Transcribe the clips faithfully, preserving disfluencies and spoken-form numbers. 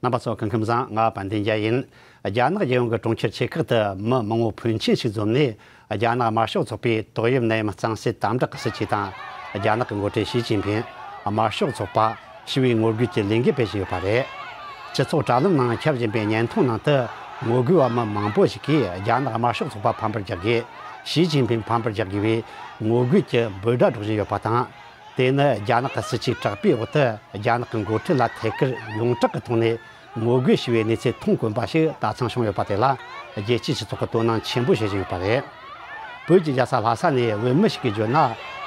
རྣམ་པ་ཚོ་སྐུ་ཁམས་བཟང་། ང་དཔལ་ལྡན་རྒྱལ་ཡིན། རྒྱ་ནག་རྒྱལ་ཡོངས་ཀྱི་གྲོང་ཁྱེར་ཆེ་ཁག་ཏུ་མི་མང་པོ་ཕོན་ཆེན་ཞིག་འཛོམས་ནས། རྒྱ་ནག་དམར་ཤོག་ཚོགས་པའི་ཏོག་དབྱིབས་ནད་ཡམས་གཙང་སེལ་དམ་དྲག་གི་སྲིད་ཇུས་དང་། རྒྱ་ནག་གི་འགོ་ཁྲིད་ཞི་ཅིན་ཕིང་། དམར་ཤོག་ཚོགས་པ། ཞི་བའི་ངོ་རྒོལ་གྱི་ལས་འགུལ་སྤེལ་བཞིན་ཡོད་པ་རེད། སྤྱི་ཚོགས་དྲ་ལམ་ནང་ཁྱབ་བཞིན་པའི་བརྙན་ཐུང་ནང་དུ། ངོ་རྒོལ་བ་མི་མང་པོ་ཞིག་གིས་རྒྱ་ནག་དམར་ཤོག་ཚོགས་པ་ཕམ་པར་རྒྱག་དགོས། ཞི་ཅིན་ཕིང་ཕམ་པར་རྒྱག་དགོས་པའི་ངོ་རྒོལ་གྱི་འབོད་སྒྲ་སྒྲོག་བཞིན་ཡོད་པ་དང་། དེ་ནི་རྒྱ་ནག་གི་སྲིད་ཇུས་དྲག་པོའི་འོག་ཏུ། རྒྱ་ནག་གི་འགོ་ཁྲིད་ལ་ཐད་ཀར་ཡོངས་གྲགས་ཀྱི་ཐོག་ནས་ངོ་རྒོལ་བྱས་པའི་གནས་ཚུལ་མཐོང་དཀོན་པ་ཞིག་ད་ཐེངས་བྱུང་ཡོད་པ་དེ་ལ། རྒྱལ་སྤྱིའི་སྤྱི་ཚོགས་ཀྱིས་དོ་སྣང་ཆེན་པོ་བྱེད་བཞིན་ཡོད་པ་རེད། བོད་ཀྱི་རྒྱལ་ས་ལྷ་ས་ནས་བོད་མི་ཞིག་གིས་བརྗོད་ན།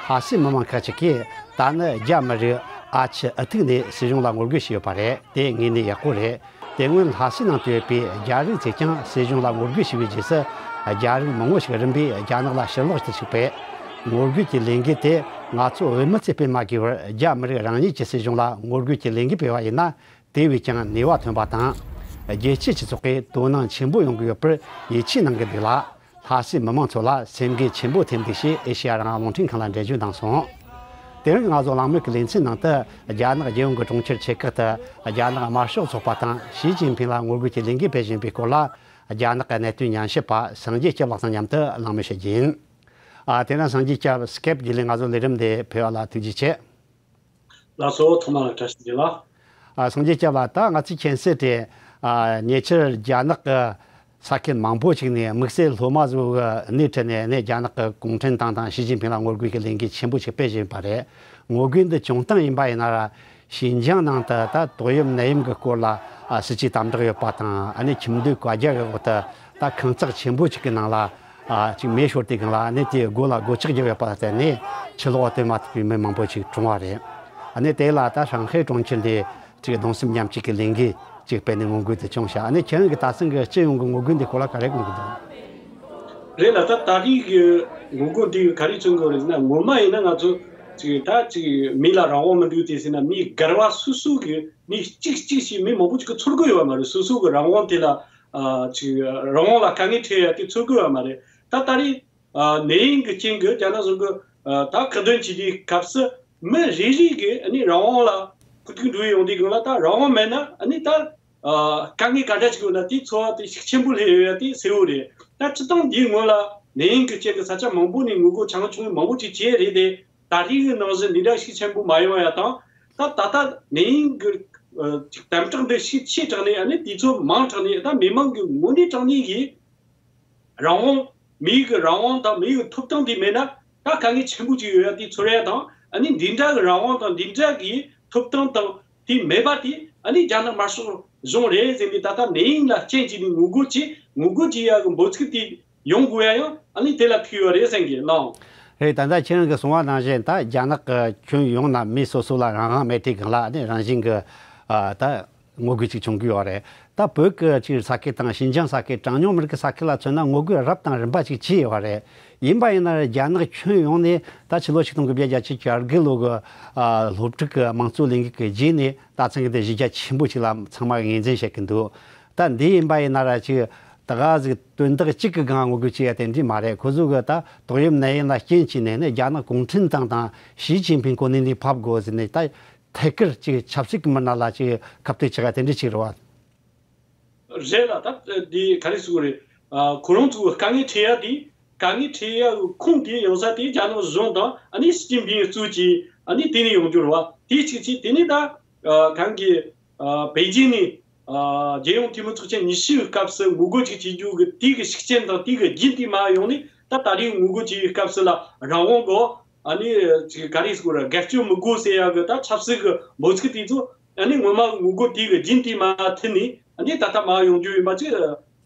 ལྷ་སའི་མི་མང་ཁག་ཅིག་གིས། ད་ནི་རྒྱ་མི་རིགས་ཨ་ཆི་ཨུ་ཐུག་ནས་སྲིད་གཞུང་ལ་ངོ་རྒོལ་བྱས་ཡོད་པ་རེད། དེ་དངོས་གནས་ཡག་པོ་རེད། དེ་སྔོན་ལྷ་སའི་ནང་དུ་ཡོད་པའི་རྒྱ་རིགས་ཚོས་ཀྱང་སྲིད་གཞུང་ལ་ངོ་རྒོལ་བྱས་པའི་རྗེས་སུ། རྒྱ་རིགས་མང་བོ་ཞིག་རིམ་པས་རྒྱ་ནག་ལ་ཕྱིར་ལོག་བྱེད་དུ་ཞུགས་པས། ངོ་རྒོལ་གྱི་ལས་འགུལ་དེ་ང་ཚོ་བོད་མི་ཚོས་སྤེལ་མ་དགོས་པར། རྒྱ་མི་རིགས་རང་ཉིད་ཀྱི་སྲིད་གཞུང་ལ་ངོ་རྒོལ་གྱི་ལས་འགུལ་སྤེལ་བ་ཡིན་ན། དེ་བས་ཀྱང་ནུས་པ་ཐོན་པ་དང་། རྒྱལ་སྤྱིའི་སྤྱི་ཚོགས་ཀྱིས་དོ་སྣང་ཆེན་པོ་ཡོང་གི་ཡོད་པར་ཡིད་ཆེས་གནང་གི་འདུག་ལ། ལྷ་སའི་མི་མང་ཚོ་ལ་སེམས་འགུལ་ཆེན་པོ་ཐེབས་འདུག་ཞེས་ཨེ་ཤེ་ཡ་རང་དབང་རླུང་འཕྲིན་ཁང་ལ་འགྲེལ་བརྗོད་གནང་སོང་། དེ་རིང་ང་ཚོ་གླེང་མོལ་གྱི་ལེ་ཚན་ནང་དུ། རྒྱ་ནག་རྒྱལ་ཡོངས་ཀྱི་གྲོང་ཁྱེར་ཆེ་ཁག་ཏུ་རྒྱ་ནག་དམར་ཤོག་ཚོགས་པ་དང་ཞི་ཅིན་ཕིང་ལ་ངོ་རྒོལ་གྱི་ལས་འགུལ་སྤེལ་བཞིན་པའི་སྐོར་ལ། རྒྱ་ནག་གི་གནད་དོན་ཉམས་ཞིབ་པ་སངས་རྒྱས་སྐྱབས་ལགས་དང་མཉམ་དུ་གླེང་མོལ་བྱེད་རྒྱུ་ཡིན། ཨ། དེ་ན་སངས་རྒྱས་སྐྱབས། སྐེབ་བརྒྱུད་ལས་ང་ཚོ་ལས་རིམ་འདི་ཕེབས་པ་ལ་ཐུགས་རྗེ་ཆེ། ལགས་སོ། ཐོག་མར་བཀྲ་ཤིས་བདེ་ལེགས། ཨ། སངས་རྒྱས་སྐྱབས་ལགས། ད་ང་ཚོས་མཁྱེན་གསལ་རེད། ཨ། ཉེ་ཆར་རྒྱ་ནག་གི་ས་ཁུལ་མང་པོ་ཞིག་ནས་དམིགས་བསལ་སློབ་མ་ཚོ་གི་སྣེ་ཁྲིད་ནས་ནས་རྒྱ་ནག་གི་གུང་ཁྲན་ཏང་དང་ཞི་ཅིན་ཕིང་ལ་ངོ་རྒོལ་གྱི་ལས་འགུལ་ཆེན་པོ་ཞིག་སྤེལ་བཞིན་པ་རེད། ངོ་རྒོལ་འདི་བྱུང་སྟངས་ཡིན་པ་ཡིན་ན་ར། ཞིན་ཅང་ནང་དུ་ད་ཏོག་དབྱིབས་ནད་ཡམས་ཀྱི་སྐོར་ལ། ཨ། སྲིད་ཇུས་དམ་དྲག་ཡོད་པ་དང་། ཨ་ནི་ཁྱིམ་སྡོད་བཀའ་རྒྱ་གི་འོག་ཏུ་ད་ཁང་བརྩེགས་ཆེན་པོ་ཞིག་གི་ནང་ལ། ཨ། ཅིག་མེ་ཤོར་དུས་སྒང་ལ། ཨ་ནི་དེའི་སྒོ་ལ་སྒོ་ལྕགས་བརྒྱབ་ཡོད་པ་ལ་བརྟེན་ནས་ཕྱི་ལོགས་སྟོན་མ་ཐུབ་པའི་མི་མང་པོ་ཞིག་གྲོངས་པ་རེད། ཨ་ནི་དེ་ལ་ད་ཧྲང་ཧའེ་གྲོང་ཁྱེར་འདི་ཅིག་གདུང་སེམས་མཉམ་སྐྱེད་ཀྱི་ལས་འགུལ་ཅིག་སྤེལ་ནས་ངོ་རྒོལ་དེ་བྱུང་ཤག་ཨ་ནི་ཁྱེད་རང་གིས་ད་ཐེངས་ཀྱི་སྤྱི་ཡོངས་ཀྱི་ངོ་རྒོལ་འདིའི་སྐོར་ལ་ག་རེ་དགོངས་ཀྱི་འདུག་རེད་ལ། ད་ད་རེས་ཀྱི་ངོ་རྒོལ་འདི་ག་རེ་མཚོན་གྱི་ཡོད་རེད་ཟེར་ན། སྔོན་མ་ཡིན་ན་ང་ཚོ་ཅིག་ད་ཅིག་མི་ལ་རང་དབང་མི་འདུག་དེ་ཟེར་ན། མི་སྒེར་བ་སོ་སོ་གི་མི་གཅིག་གཅིག་ཞིག་མི་མང་པོ་ཅིག་གིས་ཚོར་གི་ཡོད་པ་མ་རེད། སོ་སོ་གི་རང་དབང་དེ་ལ། ཨ། ཅིག་རང་དབང་ལ་དཀའ་ངལ་འཕྲད་ཡ་དེ་ཚོར་གི་ཡོད་པ་མ་རེད། ད་ད་རེས། ཨ། ནད་ཡམས་ཀྱི་རྐྱེན་གྱིས་རྒྱ་ནག་གཞུང་གིས། ཨ། ད་ཁ་འདོན་བྱེད་དུས་སྐབས་སུ་མི་རེ་རེ་གིས་ཨ་ནི་རང་དབང་ལ་ཁུ་ཐུག་འགྲོ་ཡོང་དུས་སྒང་ལ། ད་རང་དབང་མེད་ན་ཨ་ནི་ད། ཨ། དཀའ་ངལ་ག་འདྲ་ཞིག་ཡོད་ན་དེའི་ཚོར་བ་དེ་ཤུགས་ཆེན་པོ་སླེབས་ཡོད་ཡ་དེ་གསལ་བོ་རེད། ད་སྤྱིར་བཏང་འདིའི་སྔོན་ལ་ནད་ཡམས་ཀྱི་རྐྱེན་གྱིས་ས་ཆ་མང་པོ་ནས་ངོ་རྒོལ་ཆེ་ཆུང་མང་པོ་ཅིག་བྱས་རེད་དེ། ད་རེས་ཀྱི་ནང་བཞིན་འདི་འདྲ་ཤུགས་ཆེན་པོ་མ་ཡོང་ཡ་དང་། ད་ད་ལྟ་ནད་ཡམས་ཀྱི། ཨ། ཅིག་དམ་དྲག་འདི་ཤུགས་ཆེ་དྲགས་ནས། ཨ་ནི་དུས་ཚོད་མང་དྲགས་ནས། ད་མི་མང་གི་ངོ་ནས་དྲགས་ནས་ཀྱི་རང་དབང་། མིའི་གི་རང་དབང་དང་མིའི་གི་ཐོབ་ཐང་དེ་མེད་ན། ད་དཀའ་ངལ་ཆེན་པོ་ཅིག་ཡོད་ཡ་དེ་ཚོར་ཡ་དང་། ཨ་ནི་འདི་འདྲ་གི་རང་དབང་དང་འདི་འདྲ་གི་ཐོབ་ཐང་དང་དེ་མེད་པ་དེ། ཨ་ནི་རྒྱ་ནག་དམར་ཤོག་གཞུང་རེད་ཟེར་ནས། ད་ལྟ་ནད་ཡམས་ལ་རྐྱེན་བྱས་ནས་ངོ་རྒོལ་བྱེད། ངོ་རྒོལ་བྱེད་ཡ་གི་འབོད་ཚིག་དེ་ཡོང་དགོས་ཡ་ཡང་ཨ་ནི་དེ་ལ་ཐུག་ཡོད་རེད་བསམ་གི་ལགས། རེད། ད་ལྟ་ཁྱེད་རང་གིས་གསུངས་པ་ནང་བཞིན། ད་རྒྱ་ནག་གི་ཁྱོན་ཡོངས་ན་མི་སོ་སོ་ལ་རང་དབང་མེད་དུས་སྒང་ལ། ཨ་ནི་རང་བཞིན་གི། ཨ། ད་ངོ་རྒོལ་ཅིག་བྱུང་གི་ཡོད་རེད། ད་བོད་ཀྱི་ཅིག་ས་ཁུལ་དང་ཞིན་ཅང་ས་ཁུལ། གྲངས་ཉུང་མི་རིགས་ཀྱི་ས་ཁུལ་ལ་མཚོན་ན། ངོ་རྒོལ་རབ་དང་རིམ་པ་ཅིག་བྱས་ཡོད་རེད། ཡིན་པ་ཡིན་ན་རྒྱ་ནག་ཁྱོན་ཡོངས་ནས་ད་ཕྱི་ལོ་ཆིག་སྟོང་དགུ་བརྒྱ་བརྒྱད་ཅུ་གྱ་དགུ་ལོ་གི། ཨ། སློབ་ཕྲུག་གི་དམངས་གཙོ་ལས་འགུལ་གྱི་རྗེས་ནས་ད་ཐེངས་ཀྱི་འདི་གཞི་རྒྱ་ཆེན་པོ་ཅིག་ལ་ཚང་མ་ངོས་འཛིན་བྱེད་ཀྱི་འདུག་ད་འདི་ཡིན་པ་ཡིན་ན་ར་ཅིག་ད་ག་ཟིག་དོན་དག་གཅིག་གི་སྒང་ངོ་རྒོལ་བྱེད་ཡ་དེ་འདྲ་མ་རེད། ཁོ་ཚོ་གི་ད་ཏོག་དབྱིབས་ནད་ཡམས་ལ་རྐྱེན་བྱས་ནས་ནི་རྒྱ་ནག་གུང་ཁྲན་ཏང་དང་ཞི་ཅིན་ཕིང་གོ་གནས་ནས་ཕབ་དགོས་ཟེར་ནས། ད་ཐད་ཀར་ཅིག་ཆབ་སྲིད་ཀྱི་མི་སྣ་ལ་ཅིག་ཁ་གཏད་བྱེད་ཡ་དེ་འདྲ་ཅིག་རེད་བ། རེད་ལ། ད་འདི་ག་རེ་ཟེར་དགོས་རེད། ཨ། ཁོ་རང་ཚོ་དཀའ་ངལ་འཕྲད་ཡ་དེ། དཀའ་ངལ་འཕྲད་ཡ་ཁུངས་དེ་ཡོང་ས་དེ་རྒྱ་ནག་གཞུང་དང་། ཨ་ནི་ཞི་ཅིན་ཕིང་གཙོས་ཀྱི། ཨ་ནི་དེ་ནས་ཡོང་རྒྱུ་རེད་བ། དེ་གཅིག་བྱས། དེ་ནས་ད། ཨ། གང་གི། ཨ། པེ་ཅིན་ནས། ཨ། རྒྱལ་ཡོངས་འཐུས་མི་ཚོགས་ཆེན་ཉི་ཤུའི་སྐབས་སུ་ངོ་རྒོལ་ཅིག་བྱེད་རྒྱུ་གི་དེ་གི་ཤུགས་རྐྱེན་དང་དེ་གི་རྒྱུན་དེ་མར་ཡོང་ནས། ད་ད་རེས་ངོ་རྒོལ་བྱེད་ཡའི་སྐབས་སུ་ལ་རང་དབང་གོ། ཨ་ནི་ཅིག་ག་རེ་ཟེར་དགོས་རེད། སྒེར་གཅོད་མི་དགོས་ཟེར་ཡ་གི་ད་ཆབ་སྲིད་གི་འབོད་ཚིག་དེ་ཚོ། ཨ་ནི་སྔོན་མ་ངོ་རྒོལ་དེ་གི་རྒྱུན་དེ་མར་མཐུད་ནས། ཨ་ནི་ད་ལྟ་མར་ཡོང་རྒྱུ་ཡིན་པ་ཅིག་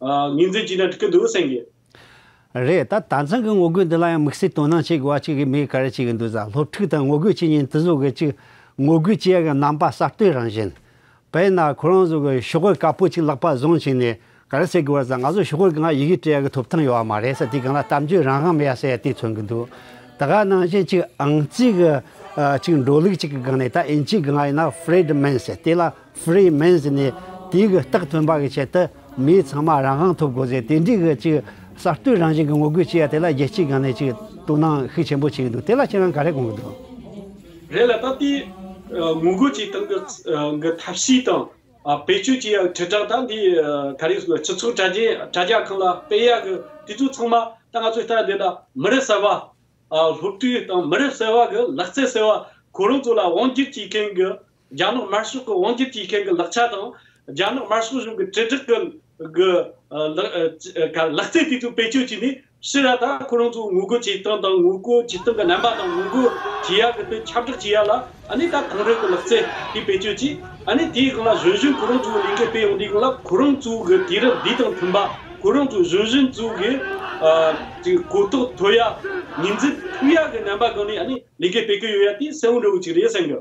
ངོས་འཛིན་བྱས་ན་འགྲིག་གི་འདུག་བསམ་གི། རེད། ད་ད་ཐེངས་ཀྱི་ངོ་རྒོལ་འདི་ལ་ཡང་དམིགས་བསལ་དོ་སྣང་བྱེད་དགོས་པ་ཅིག་གི་མི་ག་རེ་བྱེད་ཀྱི་འདུག་ཟེར། སློབ་ཕྲུག་དང་ངོ་རྒོལ་བྱེད་མཁན་དེ་ཚོ་གི་ཅིག་ངོ་རྒོལ་བྱེད་ཡ་གི་རྣམ་པ་གསར་གཏོད་རང་བཞིན། དཔེར་ན་ཁོ་རང་ཚོ་གི་ཤོག་བུ་དཀར་པོ་ཅིག་ལག་པ་བཟུང་བྱས་ནས། ག་རེ་ཟེར་དགོས་རེད་ཟེར། ང་ཚོ་ཤོག་བུ་གི་སྒང་ཡི་གེ་བྲིས་ཡ་གི་ཐོབ་ཐང་ཡོད་པ་མ་རེད་ཟེར། དེའི་སྒང་ལ་གཏམ་བརྗོད་རང་དབང་མེད་ཡ་ཟེར་ཡ་དེ་མཚོན་གི་འདུག་ད་ག་ནང་བཞིན་ཅིག་ཨང་རྩིས་གི། ཨ། ཅིག་འགྲོ་ལུགས་ཅིག་གི་སྒང་ནས། ད་ཨིན་ཇིའི་སྒང་ཡིན་ན་Freedmen ཟེར། དེ་ལ་Free Men ཟེར་ནས། དེའི་གི་རྟགས་ཐོན་པ་གི་ཆེད་དུ་མི་ཚང་མ་རང་དབང་ཐོབ་དགོས་ཟེར། དེ་འདྲའི་གི་ཅིག་གསར་གཏོད་རང་བཞིན་གི་ངོ་རྒོལ་བྱེད་ཡ་དེ་ལ་རྒྱལ་སྤྱིའི་སྒང་ནས་ཅིག་དོ་སྣང་ཤུགས་ཆེན་པོ་བྱེད་ཀྱི་འདུག་དེ་ལ་ཁྱེད་རང་ག་རེ་དགོངས་ཀྱི་འདུག་རེད་ལ། ད་དེ་ངོ་རྒོལ་བྱེད་སྟངས་གི་གི་ཐབས་ཤེས་དང་། ཨ་བེད་སྤྱོད་བྱེད་ཡག་ཁྲིམས་དྲང་དང་འདི་ཨ་ག་རེ་ཟེར་སྤྱི་ཚོགས་དྲ་རྒྱའི་དྲ་རྒྱ་ཁང་ལ་སྤེལ་ཡག་གི་དེ་ཚོ་ཚང་མ་ད་ང་ཚོ་ལྟ་བ་འདི་ལ་མི་རབས་གསར་བ་ཨ་སློབ་ཕྲུག་དང་མི་རབས་གསར་བ་གི་ལག་རྩལ་གསར་བ་ཁོ་རང་ཚོ་ལ་དབང་སྒྱུར་བྱེད་མཁན་གི་རྒྱ་ནག་དམར་ཤོག་གི་དབང་སྒྱུར་བྱེད་མཁན་གི་ལག་ཆ་དང་རྒྱ་ནག་དམར་ཤོག་གཞུང་གི་དྲིལ་བསྒྲགས་གི་གི་ཨ་ལག་ཨ་ལག་རྩལ་དེ་ཚོ་བེད་སྤྱོད་བྱས་ནས་ཕྱིར་ར་ད་ཁོ་རང་ཚོ་ངོ་རྒོལ་བྱེད་སྟངས་དང་ངོ་རྒོལ་བྱེད་སྟངས་ཀྱི་རྣམ་པ་དང་ངོ་རྒོལ་བྱེད་ཡག་གི་དེ་ཁྱབ་བསྒྲགས་བྱེད་ཡག་ལ་ཨ་ནི་ད་གོང་རིམ་གྱི་ལག་རྩལ་དེ་བེད་སྤྱོད་བྱས། ཨ་ནི་དེའི་སྒང་ལ་གཞོན་གཞོན་ཁོ་རང་ཚོ་ལས་འགུལ་སྤེལ་ཡོང་དུས་སྒང་ལ་ཁོ་རང་ཚོ་གི་དུས་རབས་འདི་དང་མཐུན་པ་ཁོ་རང་ཚོ་གཞོན་གཞོན་ཚོ་གི་ཨ་ཅིག་གོ་རྟོགས་ཐོན་ཡག་ངོས་འཛིན་ཐུབ་ཡག་གི་རྣམ་པ་སྒང་ནས་ཨ་ནི་ལས་འགུལ་སྤེལ་གི་ཡོད་ཡ་དེ་གསལ་བོ་འདྲ་བོ་ཅིག་རེད་བསམ་གི།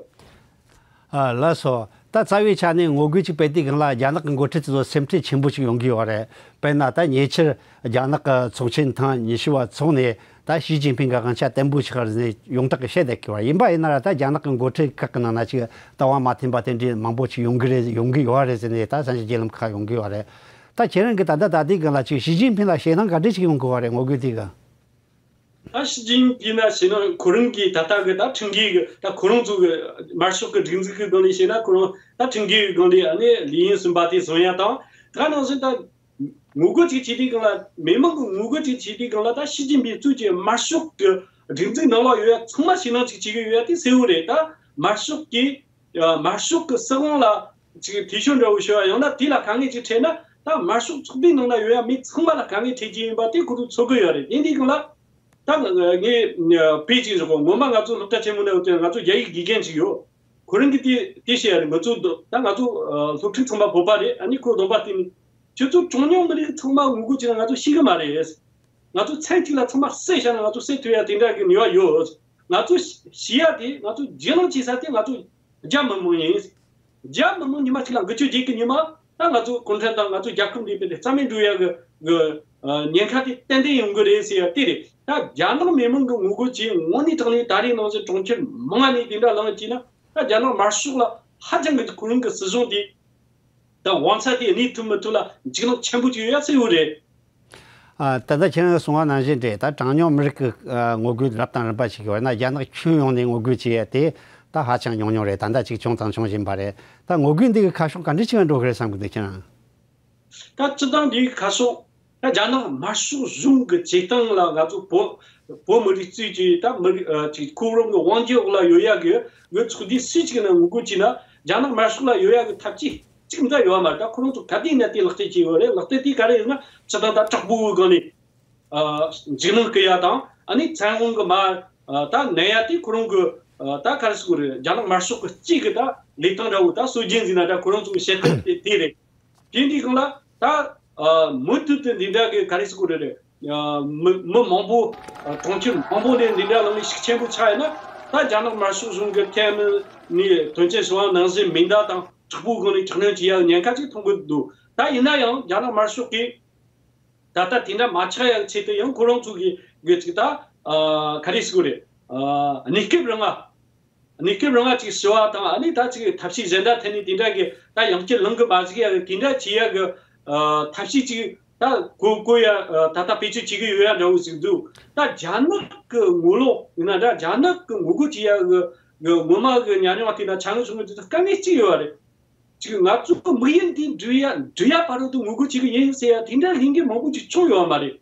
ཨ་ལགས་སོ། ད་རྩ་བའི་ཆ་ནས་ངོ་རྒོལ་ཅིག་སྤེལ་དུས་སྒང་ལ་རྒྱ་ནག་གི་འགོ་ཁྲིད་ཚོ་སེམས་ཁྲལ་ཆེན་པོ་ཞིག་ཡོང་གི་ཡོད་རེད། དཔེར་ན་ད་ཉེ་ཆར་རྒྱ་ནག་གི་ཚོགས་ཆེན་ཐེངས་ཉི་ཤུ་བ་འཚོགས་ནས་ད་ཞི་ཅིན་ཕིང་གི་དབང་ཆ་བརྟན་པོ་ཞིག་རེད་ཟེར་ནས་ཡོངས་གྲགས་ཀྱི་བཤད་བསྡད་ཀྱི་ཡོད་རེད། ཡིན་པ་ཡིན་ན་ར་ད་རྒྱ་ནག་གི་འགོ་ཁྲིད་ཁག་གི་ནང་ན་ཅིག་ལྟ་བ་མ་མཐུན་པ་དེ་འདྲའི་མང་པོ་ཞིག་ཡོང་གི་རེད། ཡོང་གི་ཡོད་རེད་ཟེར་ནས་ད་གསར་འགྱུར་བརྒྱུད་ལམ་ཁག་ཡོང་གི་ཡོད་རེད། ད་ཁྱེད་རང་གིས་ད་ལྟ་ད་ལྟའི་སྒང་ལ་ཅིག་ཞི་ཅིན་ཕིང་ལ་ཞེད་སྣང་ག་འདྲ་ཞིག་ཡོང་གི་ཡོད་རེད། ངོ་རྒོལ་དེ་གི། ད་ཞི་ཅིན་ཕིང་ལ་ཞེད་སྣང་ཁོ་རང་གིས་ད་ལྟ་གི་ད་ཁྲིམས་འགལ་གི་ད་ཁོ་རང་ཚོ་གི་དམར་ཤོག་གི་སྒྲིག་འཛུགས་གི་སྒང་ནས་བཤད་ན་ཁོ་རང་ད་ཁྲིམས་འགལ་གི་སྒང་ནས་ཨ་ནི་ལས་ཡུན་གསུམ་པ་དེ་བཟུང་ཡ་དང་ད་ག་ནང་བཞིན་ད་ངོ་རྒོལ་ཅིག་བྱེད་དུས་སྒང་ལ་མི་མང་གི་ངོ་རྒོལ་ཅིག་བྱེད་དུས་སྒང་ལ་ད་ཞི་ཅིན་ཕིང་གཙོས་ཀྱི་དམར་ཤོག་གི་སྒྲིག་འཛུགས་ནང་ལ་ཡོད་ཡ་ཚང་མ་ཞེད་སྣང་ཅིག་བྱེད་གི་ཡོད་ཡ་དེ་གསལ་བོ་རེད། ད་དམར་ཤོག་གིས་དམར་ཤོག་གི་སྲིད་དབང་ལ་ཅིག་འཐུས་ཤོར་འདྲ་བོ་ཤོར་བ་ཡང་ན་དེ་ལ་དཀའ་ངལ་ཅིག་འཕྲད་ན་ད་དམར་ཤོག་ཚོགས་པའི་ནང་ན་ཡོད་ཡ་མི་ཚང་མ་ལ་དཀའ་ངལ་འཕྲད་ཀྱི་ཡིན་པ་དེ་ཁོ་ཚོ་ཚོར་གི་ཡོད་རེད། དེ་འདི་སྒང་ལ་ད་ངས་དཔེ་ཅིག་བཞག་གོ། སྔོན་མ་ང་ཚོ་སློབ་གྲྭ་ཆེན་མོ་ནས་འོ་དེ་ང་ཚོ་རྒྱ་ཡིག་དགེ་རྒན་ཅིག་ཡོད། ཁོ་རང་གིས་དེ་དེ་བཤད་ཡ་རེད། ང་ཚོ་ད་ང་ཚོ་སློབ་ཕྲུག་ཚང་མ་བོད་པ་རེད། ཨ་ནི་ཁོ་གདོང་པ་བལྟས་ནས་ཁྱོད་ཚོ་གྲངས་ཉུང་མི་རིགས་ཚང་མ་ངོ་རྒོལ་བྱས་ན་ང་ཚོ་ཤེས་གི་མ་རེད། ང་ཚོ་མཚན་གཅིག་ལ་ཚང་མ་བསད་བཞག་ན་ང་ཚོ་བསད་ཐུབ་ཡ་དེ་འདྲ་གི་ནུས་པ་ཡོད། ང་ཚོ་ཤི་ཡ་དེ་ང་ཚོ་རྗེས་ལོང་བྱེད་ས་དེ་ང་ཚོ་རྒྱ་མི་མང་ཡིན། རྒྱ་མི་མང་ཉི་མ་གཅིག་ལ་འགུལ་སྐྱོད་བྱེད་ཀྱི་ཉི་མ་ད་ང་ཚོ་གུང་ཁྲན་ཏང་ང་ཚོ་རྒྱལ་ཁབ་འདི་དཔེ་དེ་རྩ་མེད་འགྲོ་ཡ་གི་གི་ཉེན་ཁ་དེ་ཏན་ཏན་ཡོང་གི་རེད་ཟེར་ཡ་དེ་རེད། ད་རྒྱ་ནག་མི་མང་གི་ངོ་རྒོལ་བྱེད་དངོས་གནས་དྲང་གནས་ད་རེས་ནང་བཞིན་གྲོང་ཁྱེར་མང་ང་ནས་དེ་འདྲ་ལངས་བྱས་ན་ད་རྒྱ་ནག་དམར་ཤོག་ལ་ཧ་ཅང་གི་ཁོ་རང་གི་སྲིད་གཞུང་དེ་ད་དབང་ཆ་དེ་གནས་ཐུབ་མི་ཐུབ་ལ་འཇིགས་སྣང་ཆེན་པོ་ཅིག་ཡོད་ཡ་གསལ་བོ་རེད། ཨ། ད་ལྟ་ཁྱེད་རང་གསུངས་པ་ནང་བཞིན་རེད། ད་གྲངས་ཉུང་མི་རིགས་ཀྱི་ཨ་ངོ་རྒོལ་རབ་དང་རིམ་པ་ཞིག་ཡོད་ན་རྒྱ་ནག་ཁྱོན་ཡོངས་ནས་ངོ་རྒོལ་བྱེད་ཡས་དེ་ད་ཧ་ཅང་ཉུང་ཉུང་རེད། ད་ལྟ་ཅིག་བྱུང་དང་འབྱུང་བཞིན་པ་རེད། ད་ངོ་རྒོལ་འདི་གི་ཁ་ཕྱོགས་ག་འདྲ་ཞིག་ལ་འགྲོ་གི་རེད་བསམ་གི་འདུག་ཁྱེད་རང་། ད་སྤྱི་བཏང་འདིའི་ཁ་ཕྱོགས་ད་རྒྱ་ནག་དམར་ཤོག་གཞུང་གི་བྱེད་སྟངས་ལ་ང་ཚོ་བོད་བོད་མི་རིགས་གཙོས་ཀྱི་ད་མི་རིགས་ཨ་ཅིག་ཁོ་རང་གི་དབང་སྒྱུར་འོག་ལ་ཡོད་ཡ་གི་གི་ཚོགས་སྡེ་སུ་ཅིག་ནས་ངོ་རྒོལ་བྱས་ན་རྒྱ་ནག་དམར་ཤོག་ལ་ཡོད་ཡ་གི་ཐབས་ཇུས་གཅིག་འདྲ་ཡོད་མ་རེད། ད་ཁོ་རང་ཚོ་ག་དུས་ནས་དེ་ལག་བསྟར་བྱས་ཡོད་རེད། ལག་བསྟར་དེ་ག་རེ་ཡིན་ན་སྤྱི་བཏང་ད་དྲག་པོའི་སྒང་ནས་ཨ་འཇིགས་སྣང་སྐུལ་ཡ་དང་ཨ་ནི་བཙན་དབང་གི་མ་ཨ་ད་གནོན་ཡ་དེ་ཁོ་རང་གི་ཨ་ད་ག་རེ་ཟེར་དགོས་རེད། རྒྱ་ནག་དམར་ཤོག་གི་གཅིག་གི་ད་ལས་སྟངས་འདྲ་བོ་ད་སྲོལ་རྒྱུན་ཟིན་ན་ད་ཁོ་རང་ཚོ་གི་བྱེད་སྟངས་དེ་དེ་རེད། དེ་འདི་སྒང་ལ་ད་ཨ་མུ་མཐུད་དུ་འདི་འདྲ་གི་ག་རེ་ཟེར་དགོས་རེད། ཨ་མི་མི་མང་པོ་ཨ་གྲོང་ཁྱེར་མང་པོ་ནས་འདི་འདྲ་ལངས་ནས་ཤུགས་ཆེན་པོ་ཆགས་ཡིན་ན་ད་རྒྱ་ནག་དམར་ཤོག་གཞུང་གི་ཐད་ནས་དོན་ཆེན་སོང་བ་ནང་བཞིན་མེ་མདའ་དང་དྲག་པོའི་སྒང་ནས་དྲག་གནོན་བྱེད་ཡ་ཉེན་ཁ་ཅིག་མཐོང་གི་འདུག་ད་ཡིན་ན་ཡང་རྒྱ་ནག་དམར་ཤོག་གིས་ད་ལྟ་དེ་འདྲ་མ་ཆགས་ཡ་ཆེད་དུ་ཡང་ཁོ་རང་ཚོ་གི་གི་ཅིག་ད་ཨ་ག་རེ་ཟེར་དགོས་རེད། ཨ་གནས་སྐབས་རིང་ང་གནས་སྐབས་རིང་ང་ཅིག་ཞུ་བ་དང་ཨ་ནི་ད་ཅིག་ཐབས་ཤེས་གཞན་དག་ཐད་ནས་དེ་འདྲ་གི་ད་ཡང་བསྐྱར་ལངས་གི་མ་བཅུག་ཡ་གི་དེ་འདྲ་བྱེད་ཡ་གི་ཨ་ཐབས་ཤེས་ཅིག་ད་གོ་གོ་ཡ་ཨ་ད་ལྟ་བེད་སྤྱོད་བྱེད་གི་ཡོད་ཡ་འདྲ་བོ་ཞིག་འདུག་ད་རྒྱ་ནག་གི་ངོ་ལོག་ཡིན་ན་འདྲ་རྒྱ་ནག་གི་ངོ་རྒོལ་བྱེད་ཡ་གི་གི་ངོ་མ་གི་ཉམས་མྱོང་བ་དེ་ན་ཆ་ངོས་སུ་ངོས་དེ་དཀའ་ངལ་གཅིག་ཡོད་པ་རེད། ཅིག་ང་ཚོ་དམིགས་ཡུལ་འདི་འགྲུབ་ཡ་འགྲུབ་ཡ་བར་དུ་ངོ་རྒོལ་བྱེད་གི་ཡིན་ཟེར་ཡ་དེ་འདྲ་ལྷན་རྒྱས་མང་པོ་ཅིག་བྱུང་ཡོད་མ་རེད།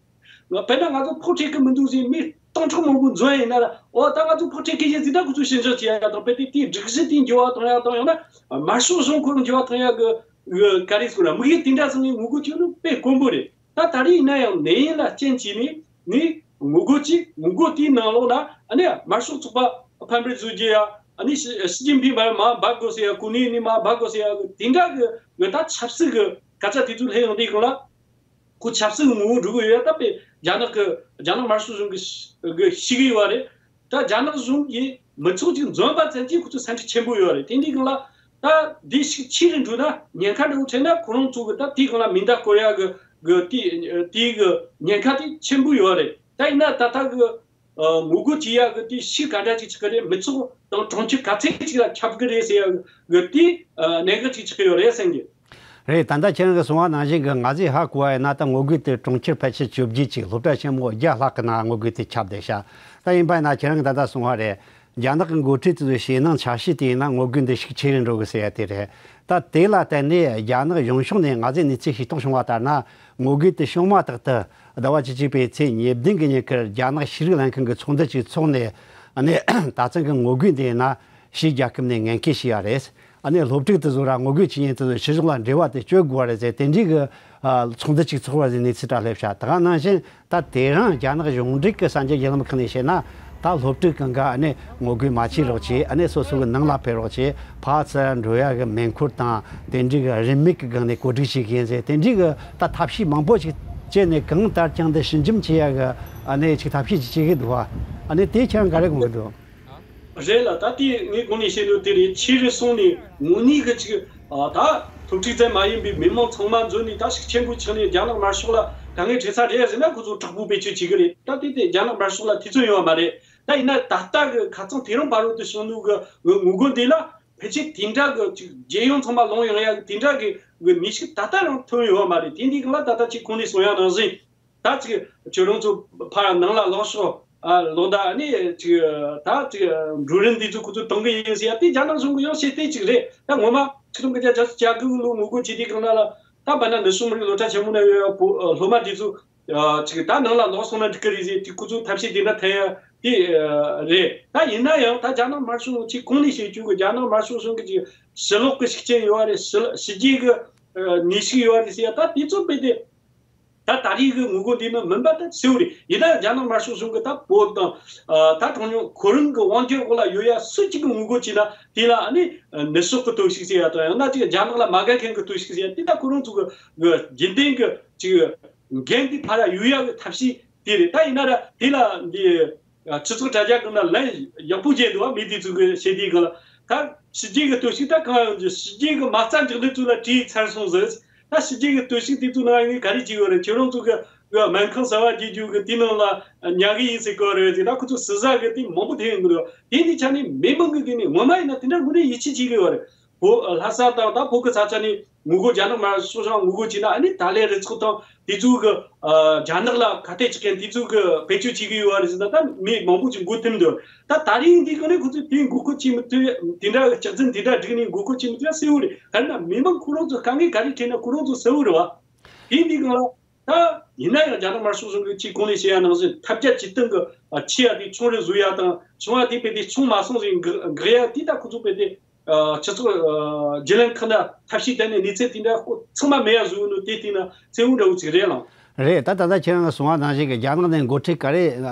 ང་དཔེར་ན་ང་ཚོ་ཕོགས་སྤྲད་གི་མི་འདུག་ཟེར་མི་སྟོང་ཕྲག་མང་པོ་འཛོམས་ཡིན་ན་ལ་འོ་ད་ང་ཚོ་ཕོགས་སྤྲད་གི་ཡིན་ཟེར་ད་ཁོ་ཚོ་ཕྱིར་འགྱངས་བྱེད་ཡ་དང་དཔེ་དེ་དེའི་སྒྲིག་གཞི་དེ་འགྱུར་བ་གཏོང་ཡ་དང་ཡང་ན་དམར་ཤོག་གཞུང་ཁོ་རང་འགྱུར་བ་གཏོང་ཡ་གི་གི་ག་རེ་ཟེར་ན་དམིགས་ཡུལ་དེ་འདྲ་ཟིན་ནས་ངོ་རྒོལ་བྱེད་ནི་དཔེ་དཀོན་པོ་རེད། ད་ད་རེས་ཡིན་ན་ཡང་ནད་ཡམས་ལ་རྐྱེན་བྱས་ནས་ནི་ངོ་རྒོལ་གྱིས་ངོ་རྒོལ་དེའི་ནང་ལོགས་ན་ཨ་ནི་དམར་ཤོག་ཚོགས་པ་ཕམ་པར་བཟོ་རྒྱུ་ཡ་ཨ་ནི་ཞི་ཞི་ཅིན་ཕིང་མར་མར་འབབ་དགོས་ཟེར་ཡ་གོ་གནས་ནས་མར་འབབ་དགོས་ཟེར་ཡ་དེ་འདྲ་གི་གི་ད་ཆབ་སྲིད་གི་སྐད་ཆ་དེ་ཚོ་སླེབས་ཡོང་དུས་སྒང་ལ་ཁོ་ཆབ་སྲིད་གི་ངོ་བོ་འགྲོ་གི་ཡོད་ཡ་ད་དཔེ་རྒྱ་ནག་གི་རྒྱ་ནག་དམར་ཤོག་གཞུང་གི་ཤི་གི་ཤི་གི་ཡོད་པ་རེད། ད་རྒྱ་ནག་གཞུང་གིས་མི་ཚོགས་ཅིག་འཛོམས་པ་ཙམ་གྱིས་ཁོ་ཚོ་སེམས་ཁྲལ་ཆེན་པོ་ཡོད་རེད། དེ་འདྲའི་སྒང་ལ་ད་འདི་ཞིག་ཕྱི་རུ་འགྲོ་ན་ཉེན་ཁ་འདྲ་བོ་འཕྲད་ན་ཁོ་རང་ཚོ་གི་ད་དེའི་སྒང་ལ་མེ་མདའ་སྐོར་ཡ་གི་གི་དེ་དེའི་གི་ཉེན་ཁ་དེ་ཆེན་པོ་ཡོད་རེད། ད་ཡིན་ན་ད་ལྟ་གི་ཨ་ངོ་རྒོལ་བྱེད་ཡ་གི་དེ་ཤུགས་ག་འདྲ་ཅིག་ཆགས་ཀྱི་རེད། མི་ཚོགས་དང་གྲོང་ཁྱེར་ག་ཚད་ཅིག་ལ་ཁྱབ་ཀྱི་རེད་ཟེར་ཡ་གི་དེ་ཨ་གནད་འགག་ཅིག་ཆགས་ཀྱི་ཡོད་རེད་བསམ་གི། རེད། ད་ལྟ་ཁྱེད་རང་གིས་གསུངས་པ་ནང་བཞིན་གྱི་ང་ཚོས་ཧ་གོ་བ་ཡིན་ན་ད་ངོ་རྒོལ་དེ་གྲོང་ཁྱེར་ཕལ་ཆེར་བཅོ་བརྒྱད་ཅིག་སློབ་གྲྭ་ཆེན་མོ་བརྒྱ་ལྷག་གི་ནང་ངོ་རྒོལ་དེ་ཁྱབ་བསྡད་ཤག་ད་ཡིན་པ་ཡིན་ན་ཁྱེད་རང་གིས་ད་ལྟ་གསུངས་པ་རེད། རྒྱ་ནག་གི་འགོ་ཁྲིད་དེ་ཚོའི་ཞེད་སྣང་འཆར་གཞི་དེ་ཡིན་ན་ངོ་རྒོལ་འདི་ཤུགས་ཆེ་རུ་འགྲོ་གི་ཟེར་ཡ་དེ་རེད། ད་དེ་ལ་བརྟེན་ནས་རྒྱ་ནག་གཞུང་ཕྱོགས་ནས་ང་ཚོས་གནས་ཚུལ་ཤེས་རྟོགས་བྱུང་བ་ལྟར་ན། ངོ་རྒོལ་དེ་བྱུང་མ་ཐག་ཏུ་ཟླ་བ་བཅུ་གཅིག་པའི་ཚེས་ཉེར་བདུན་གྱི་ཉིན་ཁར་རྒྱ་ནག་ཤེས་རིག་ལྷན་ཁང་གི་ཚོགས་འདུ་ཅིག་ཚོགས་ནས། ཨ་ནི་ད་ཐེངས་ཀྱི་ངོ་རྒོལ་འདི་ཡིན་ན་ཕྱིའི་རྒྱལ་ཁབ་ནས་ངན་སྐུལ་བྱས་ཡ་རེད། ཨ་ནི་སློབ་ཕྲུག་དེ་ཚོ་ར་ངོ་རྒོལ་བྱེད་མཁན་དེ་ཚོ་ཕྱི་ཕྱོགས་ལ་འབྲེལ་བ་དེ་གཅོད་དགོས་པ་རེད་ཟེར་དེ་འདྲའི་གི་ཚོགས་འདུ་ཅིག་ཚོགས་པ་ཟེར་གནས་ཚུལ་དྲ་སླེབས་ཤག་ད་ག་ནང་བཞིན་ད་དེ་རིང་རྒྱ་ནག་གཞུང་འབྲེལ་གྱི་གསར་འགྱུར་བརྒྱུད་ལམ་ཁག་ནས་བཤད་ན། ད་སློབ་ཕྲུག་གང་ག་ཨ་ནི་ངོ་རྒོལ་མ་བྱེད་རོགས་བྱེད། ཨ་ནི་སོ་སོ་གི་ནང་ལ་ཕེབས་རོགས་བྱེད། ཕར་ཚུར་འགྲོ་ཡ་གི་མེ་འཁོར་དང་དེ་འདྲའི་གི་རིན་མེད་ཀྱི་སྒང་ནས་གོ་སྒྲིག་བྱེད་མཁན་ཟེར་དེ་འདྲའི་གི་ད་ཐབས་ཤེས་མང་པོ་ཞིག་སྤྱད་ནས་གང་ལྟར་ཀྱང་འདི་ཞི་འཇམ་བྱེད་ཡ་གི་ཨ་ནི་ཅིག་ཐབས་ཤེས་ཅིག་བྱེད་ཀྱི་འདུག་བ། ཨ་ནི་དེ་ཁྱེད་རང་ག་རེ་དགོངས་ཀྱི་འདུག་རེད་ལ། ད་དེ་ངས་གོང་ནས་བཤད་འདུག་དེ་རེད། ཕྱི་རུ་སོང་ནས་དངོས་གནས་གི་ཅིག་ཨ་ད་སློབ་ཕྲུག་ཙམ་མ་ཡིན་པའི་མི་མང་ཚང་མ་འཛོམས་ནས་ད་ཤུགས་ཆེན་པོ་ཆགས་ནས་རྒྱ་ནག་དམར་ཤོག་ལ་དཀའ་ངལ་འཕྲད་ས་རེད་ཟེར་ན་ཁོ་ཚོ་དྲག་པོ་བེད་སྤྱོད་བྱེད་གི་རེད། ད་དེ་དེ་རྒྱ་ནག་དམར་ཤོག་ལ་ཐེ་ཚོམ་ཡོད་མ་རེད། ད་ཡིན་ན་ད་ལྟ་གི་ཁ་སང་དེ་རིང་བར་དུ་བྱུང་འདུག་གི་ངོ་རྒོལ་འདི་ལ་ཕལ་ཆེར་དེ་འདྲ་གི་ཅིག་རྒྱལ་ཡོངས་ཚང་མ་ལོང་ཡོང་ཡ་གི་དེ་འདྲ་གི་གི་ནུས་ཤུགས་ད་ལྟ་རང་ཐོན་ཡོད་མ་རེད། དེ་འདི་གི་ལ་ད་ལྟ་ཅིག་གོང་ནས་གསུང་ཡ་ནང་བཞིན། ད་ཅིག་ཁྱོད་རང་ཚོ་ཕར་ནང་ལ་ལོག་ཤོག་ཨ་ལོག་ད་ནི་ཅིག་ད་ཅིག་འགྲོ་རིན་འདི་ཚོ་ཁོ་ཚོ་གཏོང་གི་ཡིན་ཟེར་ཡ་དེ་རྒྱ་ནག་གཞུང་གི་ཡང་བཤད་དེ་ཅིག་རེད། ད་ངོ་མ་ཆིག་སྟོང་དགུ་བརྒྱ་བརྒྱད་ཅུ་གྱ་དགུ་ལོ་ངོ་རྒོལ་བྱེད་དུས་སྒང་ལ་ད་བར་ན་ནུབ་ཕྱོགས་མི་རིགས་སློབ་གྲྭ་ཆེན་མོ་ན་ཡོད་བོད་སློབ་མ་འདི་ཚོ་ཅིག་ད་ནང་ལ་ལོག་སོང་ན་འགྲིག་གི་རེད་ཟེར་དེ་ཁོ་ཚོ་ཐབས་ཤེས་དེ་འདྲ་འཐེན་ཡ་དེ་རེད། ད་ཡིན་ན་ཡང་ད་རྒྱ་ནག་དམར་ཤོག་ཅིག་གོང་ནས་བཤད་རྒྱུ་གི་རྒྱ་ནག་དམར་ཤོག་གཞུང་གི་ཅིག་ཕྱི་ལོགས་གི་ཤུགས་རྐྱེན་ཡོད་རེད། ཕྱི་ཕྱི་རྒྱལ་གི་ནུས་ཤུགས་ཡོད་རེད་ཟེར་ཡ་ད་དེ་ཚོ་དཔེ་དེ། ད་ད་རེས་ཀྱི་ངོ་རྒོལ་འདི་ནི་མིན་པ་ད་གསལ་བོ་རེད། ཡིན་ན་རྒྱ་ནག་དམར་ཤོག་གཞུང་གི་ད་བོད་དང་ད་གྲངས་ཉུང་ཁོ་རང་གི་དབང་སྒྱུར་འོག་ལ་ཡོད་ཡ་སུ་གཅིག་གི་ངོ་རྒོལ་བྱས་ན་དེ་ལ་ཨ་ནི་ནུབ་ཕྱོགས་ཀྱི་གཏོར་བཤིག་ཟེར་ཡ་དང་ཡང་ན་ཅིག་རྒྱ་ནག་ལ་མ་དགའ་མཁན་གྱི་གཏོར་བཤིག་ཟེར་ཡ་དེ་ད་ཁོ་རང་ཚོ་གི་རྒྱུན་ལྡན་གྱི་ཅིག་འགན་དེ་ཕར་ཡ་ཡོད་ཡ་གི་ཐབས་ཤེས་དེ་རེད། ད་ཡིན་ན་ར་དེ་ལ་འདི། སྤྱི་ཚོགས་དྲ་རྒྱ་སྒང་ལ་ལན་ཡག་པོ་བརྒྱབ་འདུག་བ། མི་དེ་ཚོ་གི་བཤད་དུས་སྒང་ལ་ད་ཕྱི་རྒྱལ་གི་གཏོར་བཤིག་ད་གང་ཡོང་རྒྱུ། ཕྱི་རྒྱལ་གི་མ་རྩ་འཇོག་འདི་ཚོ་ལ་དྲིས་ཚར་སོང་ཟེར། ད་ཕྱི་རྒྱལ་གི་གཏོར་བཤིག་དེ་ཚོ་ནང་ངས་ག་རེ་བྱེད་ཡོད་རེད། ཁྱེད་རང་ཚོ་གི་གི་སྨན་ཁང་གསར་བ་བརྒྱབ་རྒྱུ་གི་དེ་ནང་ལ་ཉར་གི་ཡིན་ཟེར་གི་རེད་ཟེར། ད་ཁོ་ཚོ་ཟུར་ཟ་གི་དེ་མང་པོ་ཐོན་ཡོང་གི་འདུག་དེ་འདི་ཆ་ནས་མི་མང་གི་གི་ནས་ངོ་མ་ཡིན་ན་དེ་འདྲ་དངོས་གནས་ཡིད་ཆེས་བྱེད་གི་ཡོད་རེད། བོད་ལྷ་ས་དང་ད་བོད་གི་ས་ཆ་ནས་ངོ་རྒོལ་རྒྱ་ནག་དམར་ཤོག་ལ་ངོ་རྒོལ་བྱས་ན་ཨ་ནི་ད་ལན་རུ་ཚོགས་དང་དེ་ཚོ་གི་རྒྱ་ནག་ལ་ཁ་གཏད་གཅོག་མཁན་དེ་ཚོ་གི་བེད་སྤྱོད་བྱེད་ཀྱི་ཡོད་རེད་ཟེར་ན་ད་མི་མང་པོ་ཅིག་མགོ་འཐོམ་འདུག་ད་ད་རིང་འདི་ག་ནས་ཁོ་ཚོས་དེ་འགོག་རྒོལ་བྱེད་མི་ཐུབ། དེ་འདྲ་གི་ལྕགས་འཛིན་དེ་འདྲ་བསྒྲིགས་ནས་འགོག་རྒོལ་བྱེད་མི་ཐུབ་ཡ་གསལ་བོ་རེད། ག་རེ་ན་མི་མང་ཁོ་རང་ཚོ་དཀའ་ངལ་ག་རེ་འཕྲད་ན་ཁོ་རང་ཚོ་གསལ་བོ་རེད་བ། དེ་འདི་གང་ལ། ད་ཡིན་ན་ཡང་རྒྱ་ནག་དམར་ཤོག་གཞུང་གིས་ཅིག་གོང་ནས་བཤད་ཡ་ནང་བཞིན་ཐབས་བརྒྱ་ཇུས་སྟོང་གི་ཆེ་ཡ་དེ་ཆུང་རུ་བཟོ་ཡ་དང་ཆུང་བ་དེ་དཔེ་དེ་ཆུང་མ་སོང་ཟིག་འགག་ཡ་དེ་ད་ཁོ་ཚོ་དཔེ་དེ་སྤྱི་ཚོགས་བརྒྱུད་ལམ་ཁག་ན་ཐབས་ཤེས་བཏོན་ནས་གནས་ཚུལ་དེ་འདྲ་ཁོ་ཚང་མ་མེད་ཡ་བཟོ་ནོ་དེ་བལྟས་ན་གསལ་བོ་འདྲ་བོ་ཅིག་རེད་ལགས། རེད། ད་ད་ལྟ་ཁྱེད་རང་གིས་གསུངས་པ་ནང་བཞིན་གྱི་རྒྱ་ནག་ནས་འགོ་ཁྲིད་ག་རེ་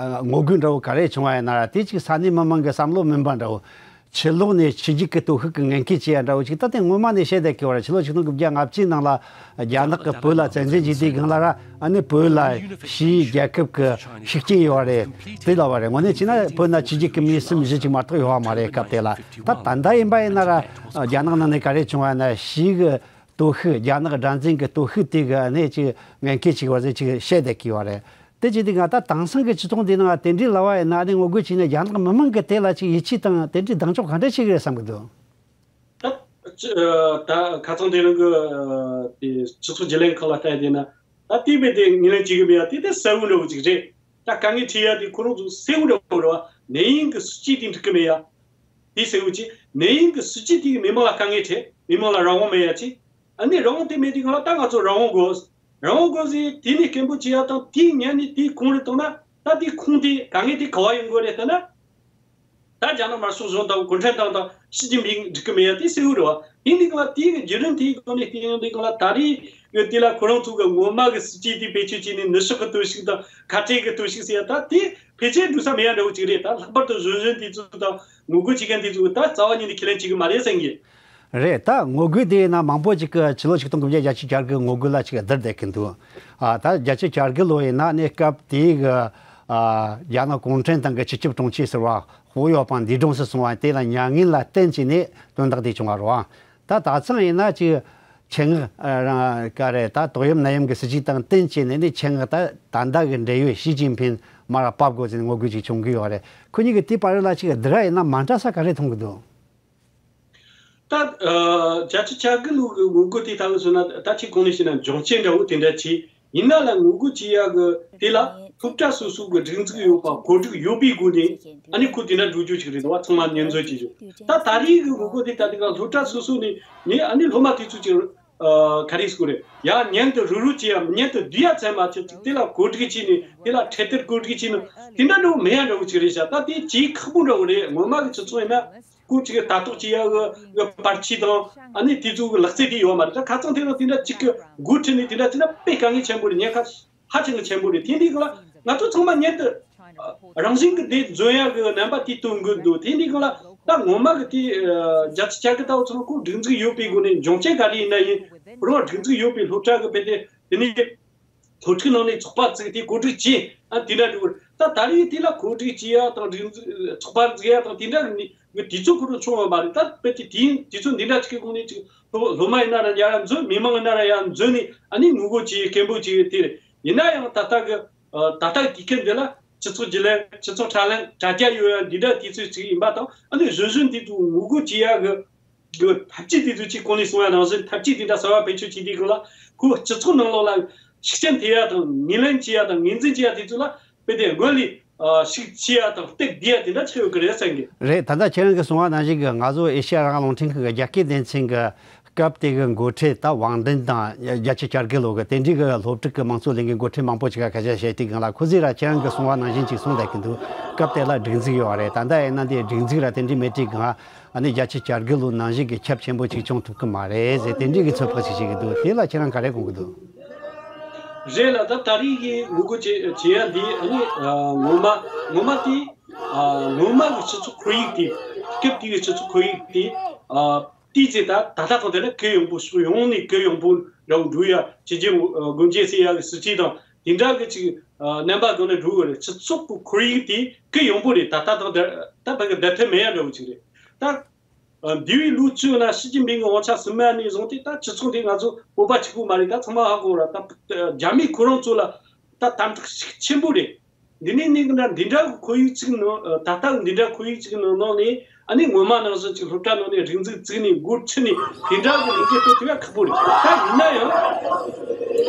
ངོ་རྒོལ་འདྲ་བོ་ག་རེ་བྱུང་བ་ཡིན་ན་ར་དེ་ཅིག་ས་གནས་མི་མང་གི་བསམ་བློ་མིན་པ་འདྲ་བོ། ཕྱི་ལོགས་ནས་ཕྱི་རྒྱལ་གྱི་སྟོབས་ཤུགས་ཀྱིས་ངན་སྐུལ་བྱེད་ཡ་འདྲ་བོ་ཞིག་ད་དེ་སྔོན་མ་ནས་བཤད་བསྡད་ཀྱི་བ་རེད། ཕྱི་ལོ་ཆིག་སྟོང་དགུ་བརྒྱ་ལྔ་བཅུ་ནང་ལ་རྒྱ་ནག་གིས་བོད་ལ་བཙན་འཛུལ་བྱས་དུས་སྒང་ལ་ར་ཨ་ནི་བོད་ལ་ཕྱིའི་རྒྱལ་ཁབ་ཀྱི་ཤུགས་རྐྱེན་ཡོད་བ་རེད། དེ་ལབ་པ་རེད། དངོས་གནས་བྱས་ན་བོད་ན་ཕྱི་རྒྱལ་གྱི་མི་གསུམ་བཞི་ཅིག་མ་གཏོགས་ཡོད་བ་མ་རེད། སྐབས་དེ་ལ་ད་ད་ལྟ་ཡིན་པ་ཡིན་ན་ར་རྒྱ་ནག་ནང་ནས་ག་རེ་བྱུང་བ་ཡིན་ན་ཕྱིའི་གི་སྟོབས་ཤུགས་རྒྱ་ནག་སྒྲ་འཛིན་གྱི་སྟོབས་ཤུགས་དེ་གི་ཨ་ནི་ཅིག་ངན་སྐུལ་བྱས་པ་ཟེར་ཅིག་བཤད་བསྡད་ཀྱི་ཡོད་རེད། དེ་བྱས་དུས་ང་ད་དེང་སང་གི་སྤྱི་ཚོགས་འདི་ནང་དེ་འདྲའི་ལབ་པ་ཡིན་ན་ཨ་ནི་ངོ་རྒོལ་བྱས་ནས་རྒྱ་ནག་མི་མང་གི་དེ་ལ་ཅིག་ཡིད་ཆེས་དང་དེ་འདྲའི་གདེང་འཇོག་ག་འདྲ་བྱེད་ཀྱི་རེད་བསམ་གྱི་འདུག་ད་ད་ཁ་སང་དེ་རིང་གི་དེ་སྤྱི་ཚོགས་བརྒྱུད་ལམ་ཁག་ལ་བལྟས་བསྡད་ན་ད་དེ་བས་དེ་ངོས་ལེན་བྱེད་ཀྱི་མེད་ཡ་དེ་དེ་གསལ་བོ་འདྲ་བོ་ཅིག་རེད། ད་དཀའ་ངལ་འཕྲད་ཡ་དེ་ཁོ་རང་ཚོ་གསལ་བོ་འདྲ་བོ་རེད་བ། ནད་ཡམས་ཀྱི་སྲིད་ཇུས་དེ་འགྲིག་གི་མེད་ཡ། དེ་གསལ་བོ་ཅིག་ནད་ཡམས་ཀྱི་སྲིད་ཇུས་དེ་གིས་མི་མང་ལ་དཀའ་ངལ་འཕྲད། མི་མང་ལ་རང་དབང་མེད་ཡ་ཅིག་ཨ་ནི་རང་དབང་དེ་མེད་དུས་སྒང་ལ་ད་ང་ཚོ་རང་དབང་དགོས། རང་དབང་དགོས་ཟེར་དེ་ནས་སྐད་འབོད་བྱེད་ཡ་དང་དེའི་ཉན་ནས་དེའི་ཁོངས་རེ་བཏང་ན་ད་དེའི་ཁོངས་དེ་དཀའ་ངལ་དེ་ག་བ་ཡོང་དགོས་རེད་ལྟ་ན། ད་རྒྱ་ནག་དམར་ཤོག་གཞུང་དང་གུང་ཁྲན་ཏང་དང་ཞི་ཅིན་ཕིང་འགྲིག་གི་མེད་ཡ་དེ་གསལ་བོ་རེད་བ། ཡིན་དུས་སྒང་ལ་དེའི་གི་བརྒྱུད་རིམ་དེའི་སྒང་ནས་བལྟས་ཡོང་དུས་སྒང་ལ་ད་རེས་གི་དེ་ལ་ཁོ་རང་ཚོ་གི་ངོ་མ་གི་སྲིད་ཇུས་དེ་བེད་སྤྱོད་བྱས་ནས་ནུབ་ཕྱོགས་གི་གཏོར་བཤིག་དང་ཁ་བྲལ་གི་གཏོར་བཤིག་ཟེར་ཡ་ད་དེ་ཕལ་ཆེར་འགྲོ་ས་མེད་ཡ་འདྲ་བོ་ཅིག་རེད། ད་ལྷག་པར་དུ་གཞོན་གཞོན་དེ་ཚོ་དང་ངོ་རྒོལ་བྱེད་མཁན་དེ་ཚོ་གི་ད་རྩ་བ་ཉིད་ནས་ཁས་ལེན་བྱེད་གི་མ་རེད་བསམ་གི། རེད། ད་ངོ་རྒོལ་དེ་ཡིན་ན་མང་པོ་ཅིག་གི་ཕྱི་ལོ་ཆིག་སྟོང་དགུ་བརྒྱ་བརྒྱད་ཅུ་གྱ་དགུ་ངོ་རྒོལ་ལ་ཅིག་བསྡུར་བསྡད་ཀྱི་འདུག་ཨ་ད་བརྒྱད་ཅུ་གྱ་དགུ་ལོ་ཡིན་ན་ནི་སྐབས་དེའི་གི་ཨ་རྒྱ་ནག་གུང་ཁྲན་ཏང་གི་སྤྱི་ཁྱབ་དྲུང་ཆེ་ཟུར་པ་ཧུའུ་ཡའོ་པང་འདས་གྲོངས་སུ་སོང་བ་དེ་ལ་མྱ་ངན་ལ་བརྟེན་བྱས་ནས་དོན་དག་དེ་བྱུང་བ་རེད། ད་ད་ཐེངས་ཡིན་ན་ཅིག་ཆེད་མངགས་རང་ག་རེ་ད་ཏོག་དབྱིབས་ནད་ཡམས་ཀྱི་སྲིད་ཇུས་དང་བསྟུན་བྱས་ནས་ནི་ཆེད་མངགས་ད་ད་ལྟ་གི་འབྲེལ་ཡོད་ཞི་ཅིན་ཕིང་མར་ཕབ་དགོས་ཟེར་ནས་ངོ་རྒོལ་ཅིག་བྱུང་གི་ཡོད་རེད། ཁོ་གཉིས་ཀྱི་དེའི་བར་ལ་ཅིག་བསྡུར་བ་ཡིན་ན་མ་འདྲ་ས་ག་རེ་མཐོང་གི་འདུག་ད་ཨ་བརྒྱད་ཅུ་གྱ་དགུ་ལོ་གི་ངོ་རྒོལ་དེ་ལྟ་བུ་བཟོས་ན་ད་ཅིག་གོང་ནས་བཤད་ན་འབྱུང་རྐྱེན་འདྲ་བོ་དེ་འདྲ་བྱས་ཡིན་ན་ལ་ངོ་རྒོལ་བྱེད་ཡག་གི་དེ་ལ་ སློབ་གྲྭ་སོ་སོ་གི་སྒྲིག་འཛུགས་ཡོད་པ་གོ་སྒྲིག་ཡོད་པའི་སྒོ་ནས་ཨ་ནི་ཁོ་དེ་འདྲ་འགྲོ་རྒྱུ་ཅིག་རེད་འདུག་བ། ཚང་མ་ཉན་འཛོལ་བྱེད་རྒྱུ། ད་ད་རེས་ཀྱི་ངོ་རྒོལ་དེ་ད་དེ་ག་སློབ་གྲྭ་སོ་སོ་ནས་ནས་ཨ་ནི་སློབ་མ་དེ་ཚོ་ཅིག་ག་རེ་ཟེར་དགོས་རེད། ཡ་ཉན་དུ་རུ་རུ་བྱེད་ཡ་ཉན་དུ་བསྡུ་ཡ་ཚད་མ་ཆེ་ཅིག་དེ་ལ་གོ་སྒྲིག་བྱས་ནས་དེ་ལ་འཕྲེད་དར་གོ་སྒྲིག་བྱས་ནས་དེ་འདྲ་འགྲོ་མེད་ཡ་འདྲ་བོ་ཅིག་རེད་ཤག་ད་དེ་ཇེ་ཁག་པོ་འདྲ་བོ་རེད། ངོ་མ་གི་སྤྱི་ཚོགས་ཡིན་ན། སྐུ་གཅིག་ལྟ་རྟོག་བྱེད་ཡ་གི་གི་པར་ཆས་དང་ཨ་ནི་དེ་ཚོ་གི་ལག་རྩལ་དེ་ཡོད་མ་རེད། ད་ཁ་སང་དེ་རིང་དེ་འདྲ་གཅིག་གི་འགོ་ཁྲིད་ནས་དེ་འདྲ་བྱས་ན་དཔེ་དཀའ་ངལ་ཆེན་པོ་རེད། ཉེན་ཁ་ཧ་ཅང་གི་ཆེན་པོ་རེད། དེ་འདྲའི་སྒང་ལ་ང་ཚོ་ཚང་མ་ཉན་དུ་རང་བཞིན་གི་དེ་འཛོལ་ཡ་གི་རྣམ་པ་དེ་སྟོན་དགོས་འདུག་དེ་འདྲའི་སྒང་ལ་ད་ངོ་མ་གི་དེ་རྒྱ་ཆེ་བསྐྱར་གི་ལྟ་བུ་ཚོ་ཁོ་སྒྲིག་འཛུགས་ཡོད་པའི་སྒོ་ནས་འབྱུང་རྐྱེན་ག་རེ་ཡིན་ན་ཡིན་རུང་སྒྲིག་འཛུགས་ཡོད་པའི་སློབ་གྲྭ་གི་དཔེ་དེ་དེ་ནས། སློབ་ཕྲུག་ནང་ནས་ཚོགས་པ་བཙུགས་ཏེ་གོ་སྒྲིག་བྱས་ཨ་དེ་འདྲ་འགྲོ་གི་རེད། ད་ད་རེས་དེ་ལ་གོ་སྒྲིག་བྱེད་ཡ་དང་སྒྲིག་འཛུགས་ཚོགས་པ་བཙུགས་ཡ་དང་དེ་འདྲ་གི་ནི་དུས་ཚོད་ཁོ་རང་བྱུང་བ་མ་རེད། ད་དཔེ་དེ་དུས་དུས་ཚོད་འདི་འདྲ་ཅིག་གི་གོང་ནས་ཅིག་སློབ་སློབ་མ་ཡིན་ན་ར་ཡར་འཛུལ། མི་མང་ཡིན་ན་ར་ཡར་འཛུལ་ནས་ཨ་ནི་ངོ་རྒོལ་བྱེད་སྐད་འབོད་བྱེད་དེ་རེད། ཡིན་ན་ཡང་ད་ལྟ་གི་ད་ལྟ་གི་དུས་སྐབས་འདི་ལ་སྤྱི་ཚོགས་བརྗེ་ལེན། སྤྱི་ཚོགས་དྲག་ལན་དྲ་རྒྱ་ཡོད་ཡ་འདི་འདྲ་དུས་ཚོད་ཅིག་ཡིན་པ་དང་ཨ་ནི་གཞོན་གཞོན་དེ་ཚོ་ངོ་རྒོལ་བྱེད་ཡ་གི་གི་འཐབ་ཇུས་དེ་ཚོ་གཅིག་གོང་ནས་གསུངས་ཡ་ནང་བཞིན་འཐབ་ཇུས་དེ་འདྲ་གསར་བ་བེད་སྤྱོད་བྱེད་དུས་སྒང་ལ་ཁོ་སྤྱི་ཚོགས་ནང་ལོགས་ལ་ཤུགས་རྐྱེན་ཐེབས་ཡ་དང་ངོས་ལེན་བྱེད་ཡ་དང་ངོས་འཛིན་བྱེད་ཡ་དེ་ཚོ་ལ་དཔེ་དེ་སྔོན་ལས་ཤུགས་ཆེ་ཡ་དང་སྟེགས་བསྡུ་ཡ་དེ་འདྲ་ཆགས་ཡོད་ཀྱི་རེད་བསམ་གི། རེད། ད་ལྟ་ཁྱེད་རང་གིས་གསུངས་པ་ནང་བཞིན་གི་ང་ཚོ་ཨེ་ཤེ་ཡ་རང་དབང་རླུང་འཕྲིན་ཁང་གི་རྒྱ་སྐད་སྡེ་ཚན་གི་སྐབས་དེ་གི་འགོ་ཁྲིད་ད་ཝང་ཏན་དང་རྒྱ་ཆེ་བསྐྱར་དགེ་ལོ་གི་དེ་འདྲའི་གི་སློབ་ཕྲུག་གི་མང་གཙོ་ལས་འགུལ་འགོ་ཁྲིད་མང་པོ་ཅིག་ག་སྐད་ཆ་བཤད་དུས་སྒང་ལ་ཁོ་ཚོས་ར་ཁྱེད་རང་གིས་གསུངས་པ་ནང་བཞིན་ཅིག་གསུངས་བསྡད་ཀྱི་འདུག་སྐབས་དེ་ལ་སྒྲིག་འཛུགས་ཡོད་རེད། ད་ལྟ་ཡིན་ན་དེ་སྒྲིག་འཛུགས་ར་དེ་འདྲའི་མེད་དུས་སྒང་ཨ་ནི་རྒྱ་ཆེ་བསྐྱར་དགེ་ལོའི་ནང་བཞིན་གྱི་ཁྱབ་ཆེན་པོ་ཅིག་བྱུང་ཐུབ་ཀྱི་མ་རེད་ཟེར་དེ་འདྲའི་གི་ཚོད་དཔག་ཅིག་བྱེད་ཀྱི་འདུག་དེ་ལ་ཁྱེད་རང་ག་རེ་དགོངས་ཀྱི་འདུག་རེད་ལ་ད་ད་རེས་ཀྱི་ངོ་རྒོལ་བྱེད་བྱེད་ཡ་འདི་ཨ་ནི་ངོ་མ་ངོ་མ་དེ་ངོ་མ་གི་སྤྱི་ཚོགས་ཁོར་ཡུག་དེ་སྐབས་དེའི་སྤྱི་ཚོགས་ཁོར་ཡུག་དེ་དེའི་ཚེ་ད་ད་ལྟ་དང་དེ་ལ་གུ་ཡངས་པོ་ཕྱོགས་ཡོངས་ནས་གུ་ཡངས་པོ་འདྲ་བོ་འགྲོ་ཡ་བྱས་རྗེས་སྒོ་འབྱེད་ཟེར་ཡ་གི་སྲིད་ཇུས་དང་དེ་འདྲ་གི་ཅིག་རྣམ་པ་སྒང་ནས་འགྲོ་གི་རེད། སྤྱི་ཚོགས་ཀྱི་ཁོར་ཡུག་དེ་གུ་ཡངས་པོ་རེད། ད་ལྟ་དང་དེ་ད་བར་གི་བརྡ་ཐད་མེད་ཡ་འདྲ་བོ་ཅིག་རེད། ད་འདས་པའི་ལོ་བཅུ་ན་ཞི་ཅིན་ཕིང་གི་དབང་ཆ་ཟིན་མ་ནས་བཟུང་སྟེ་ད་སྤྱི་ཚོགས་འདི་ང་ཚོ་བོད་པ་གཅིག་པུ་མ་རེད། ད་ཚང་མ་ཧ་གོ་ར། ད་རྒྱ་མི་ཁོ་རང་ཚོ་ལ་ད་དམ་དྲག་ཤུགས་ཆེན་པོ་རེད། འདི་ནས་ནི་འདི་འདྲ་འདི་འདྲ་གི་ཁོར་ཡུག་ཅིག་ནང་ད་ལྟ་གི་འདི་འདྲ་ཁོར་ཡུག་ཅིག་ནང་ནང་ནས་ཨ་ནི་སྔོན་མ་ནང་བཞིན་ཅིག་སློབ་གྲྭ་ནང་ནས་སྒྲིག་འཛུགས་བཙུགས་ནས་འགོ་ཁྲིད་ནས་དེ་འདྲ་གི་ལས་འགུལ་སྤེལ་ཐུབ་ཡ་ཁག་པོ་རེད། ད་ཡིན་ན་ཡང་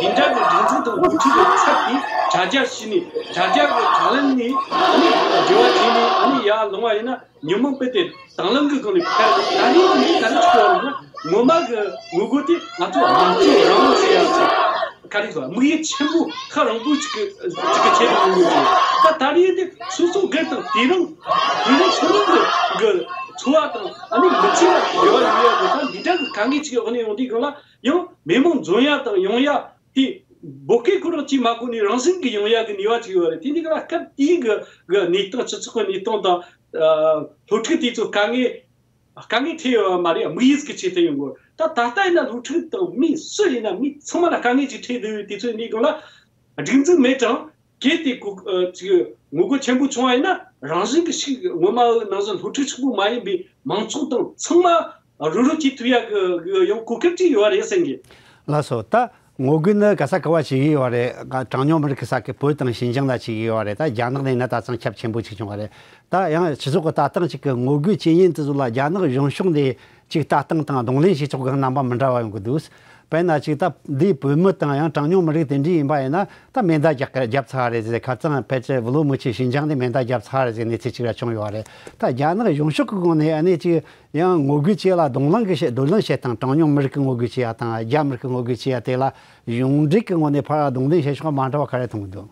དེ་འདྲ་གི་སྒྲིག་འཛུགས་དང་འགོ་ཁྲིད་ཀྱི་ཚབ་དེ་དྲ་རྒྱ་བྱས་ནས་དྲ་རྒྱ་གི་དྲ་ལམ་ནས་ཨ་ནི་འབྲེལ་བ་བྱས་ནས་ཨ་ནི་ཡར་ལངས་པ་ཡིན་ན། ཉོན་མོངས་དཔེ་དེ་དང་བླངས་ཀྱི་སྒང་ནས་ཕར་ད་རེས་ཀྱི་ད་རེས་ཆོག་ཡོད་ན་ངོ་མ་གི་ངོ་རྒོལ་དེ་ང་ཚོ་མང་གཙོ་རང་དབང་ཟེར་ཡག་ཅིག་ག་རེ་ཟེར་དམིགས་ཡུལ་ཆེན་པོ་ཁག་རིང་པོ་ཅིག་གི་ཅིག་གི་ཆེད་དུ་ཡོང་གི་ཡོད། ད་ད་རེས་དེ་སོ་སོ་སྒེར་དང་དེ་རིང་དེ་རིང་ཁོ་རང་གི་གི་འཚོ་བ་དང་ཨ་ནི་མི་ཚེ་ལ་འབྲེལ་བ་ཡོད་ཡག་གི་ད་འདི་འདྲ་གི་དཀའ་ངལ་ཅིག་གི་འོག་ནས་ཡོང་དུས་སྒང་ལ་ཡང་མི་མང་འཛོམས་ཡག་དང་ཡོང་ཡག་དེ། བོད་སྐད་ཁོ་རང་གཅིག་མ་གོ་ནས་རང་བཞིན་གྱིས་ཡོང་ཡག་གི་ནུས་པ་ཅིག་ཡོད་རེད། དེ་འདི་ག་ལ་སྐབས་དེའི་གི་གི་གནས་སྟངས་སྤྱི་ཚོགས་ཀྱི་གནས་སྟངས་དང་། སློབ་ཕྲུག་དེ་ཚོ་དཀའ་ངལ་དཀའ་ངལ་འཕྲད་ཡོད་པ་མ་རེད། དམིགས་ཡུལ་གྱི་ཆེད་དུ་ཡོང་དགོས། ད་ད་ལྟ་ཡིན་ན་སློབ་ཕྲུག་དང་མི་སུ་ཡིན་ན་མི་ཚང་མ་ལ་དཀའ་ངལ་ཅིག་འཕྲད་བསྡད་ཡོད་དུས་ཚོད་འདི་གང་ལ་སྒྲིག་འཛུགས་མེད་ཀྱང་གལ་ཏེ་གོ་ཅིག་ངོ་རྒོལ་ཆེན་པོ་བྱུང་བ་ཡིན་ན་རང་བཞིན་གྱི་ཞིག་ངོ་མ་ནང་བཞིན་སློབ་ཕྲུག་གཅིག་པུ་མ་ཡིན་པའི་མང་ཚོགས་དང་ཚང་མ་རོགས་རོགས་བྱེད་ཐུབ་ཡག་གི་ཡང་གོ་སྐབས་ཅིག་ཡོད་རེད་བསམ་གི། ལགས་སོ། ད་ངོ་རྒོལ་ནི་ག་ས་ག་བ་བྱེད་ཀྱི་ཡོད་རེད། གྲངས་ཉུང་མི་རིགས་ཀྱི་ས་ཁུལ་བོད་དང་ཞིན་ཅང་ལ་བྱེད་ཀྱི་ཡོད་རེད། ད་རྒྱ་ནག་ནས་ན་ད་ཙང་ཁྱབ་ཆེན་པོ་ཅིག་བྱུང་བ་རེད། ད་ཡང་སྤྱི་ཚོགས་ཀྱི་ལྟ་སྟངས་ཅིག་གི་ངོ་རྒོལ་བྱེད་ཡུན་དེ་ཚོ་ལ་རྒྱ་ནག་གཞུང་ཕྱོགས་ནས་ཅིག་ལྟ་སྟངས་དང་གདོང་ལེན་བྱེད་ཕྱོགས་ཀྱི་རྣམ་པ་མི་འདྲ་བ་ཡོང་གི་འདུག་དཔེར་ན་ཅིག་ད་འདིའི་བོད་མི་དང་ཡང་གྲངས་ཉུང་མི་རིགས་དེ་འདྲའི་ཡིན་པ་ཡིན་ན་ད་མེ་མདའ་རྒྱག་རྒྱབ་ཚར་རེད་ཟེར། ཁ་རྩང་ཕལ་ཆེར་ཝུ་ལོན་མུ་ཆི་ཞིན་ཅང་དེ་མེ་མདའ་རྒྱབ་ཚར་རེད་ཟེར་གནས་ཚུལ་ཅིག་ར་བྱུང་ཡོད་རེད། ད་རྒྱ་ནག་གཞུང་ཕྱོགས་ཀྱི་ངོས་ནས་ཨ་ནི་ཅིག་ཡང་ངོ་རྒོལ་བྱེད་ཡ་ལ་གདོང་ལེན་གྱི་བྱེད་གདོང་ལེན་བྱེད་སྟངས། གྲངས་ཉུང་མི་རིགས་ཀྱི་ངོ་རྒོལ་བྱེད་ཡ་དང་རྒྱ་མི་རིགས་ཀྱི་ངོ་རྒོལ་བྱེད་ཡ་དེ་ལ་གཞུང་འབྲེལ་གྱི་ངོས་ནས་ཕར་གདོང་ལེན་བྱེད་ཕྱོགས་མ་འདྲ་བ་ག་རེ་མཐོང་གི་འདུག་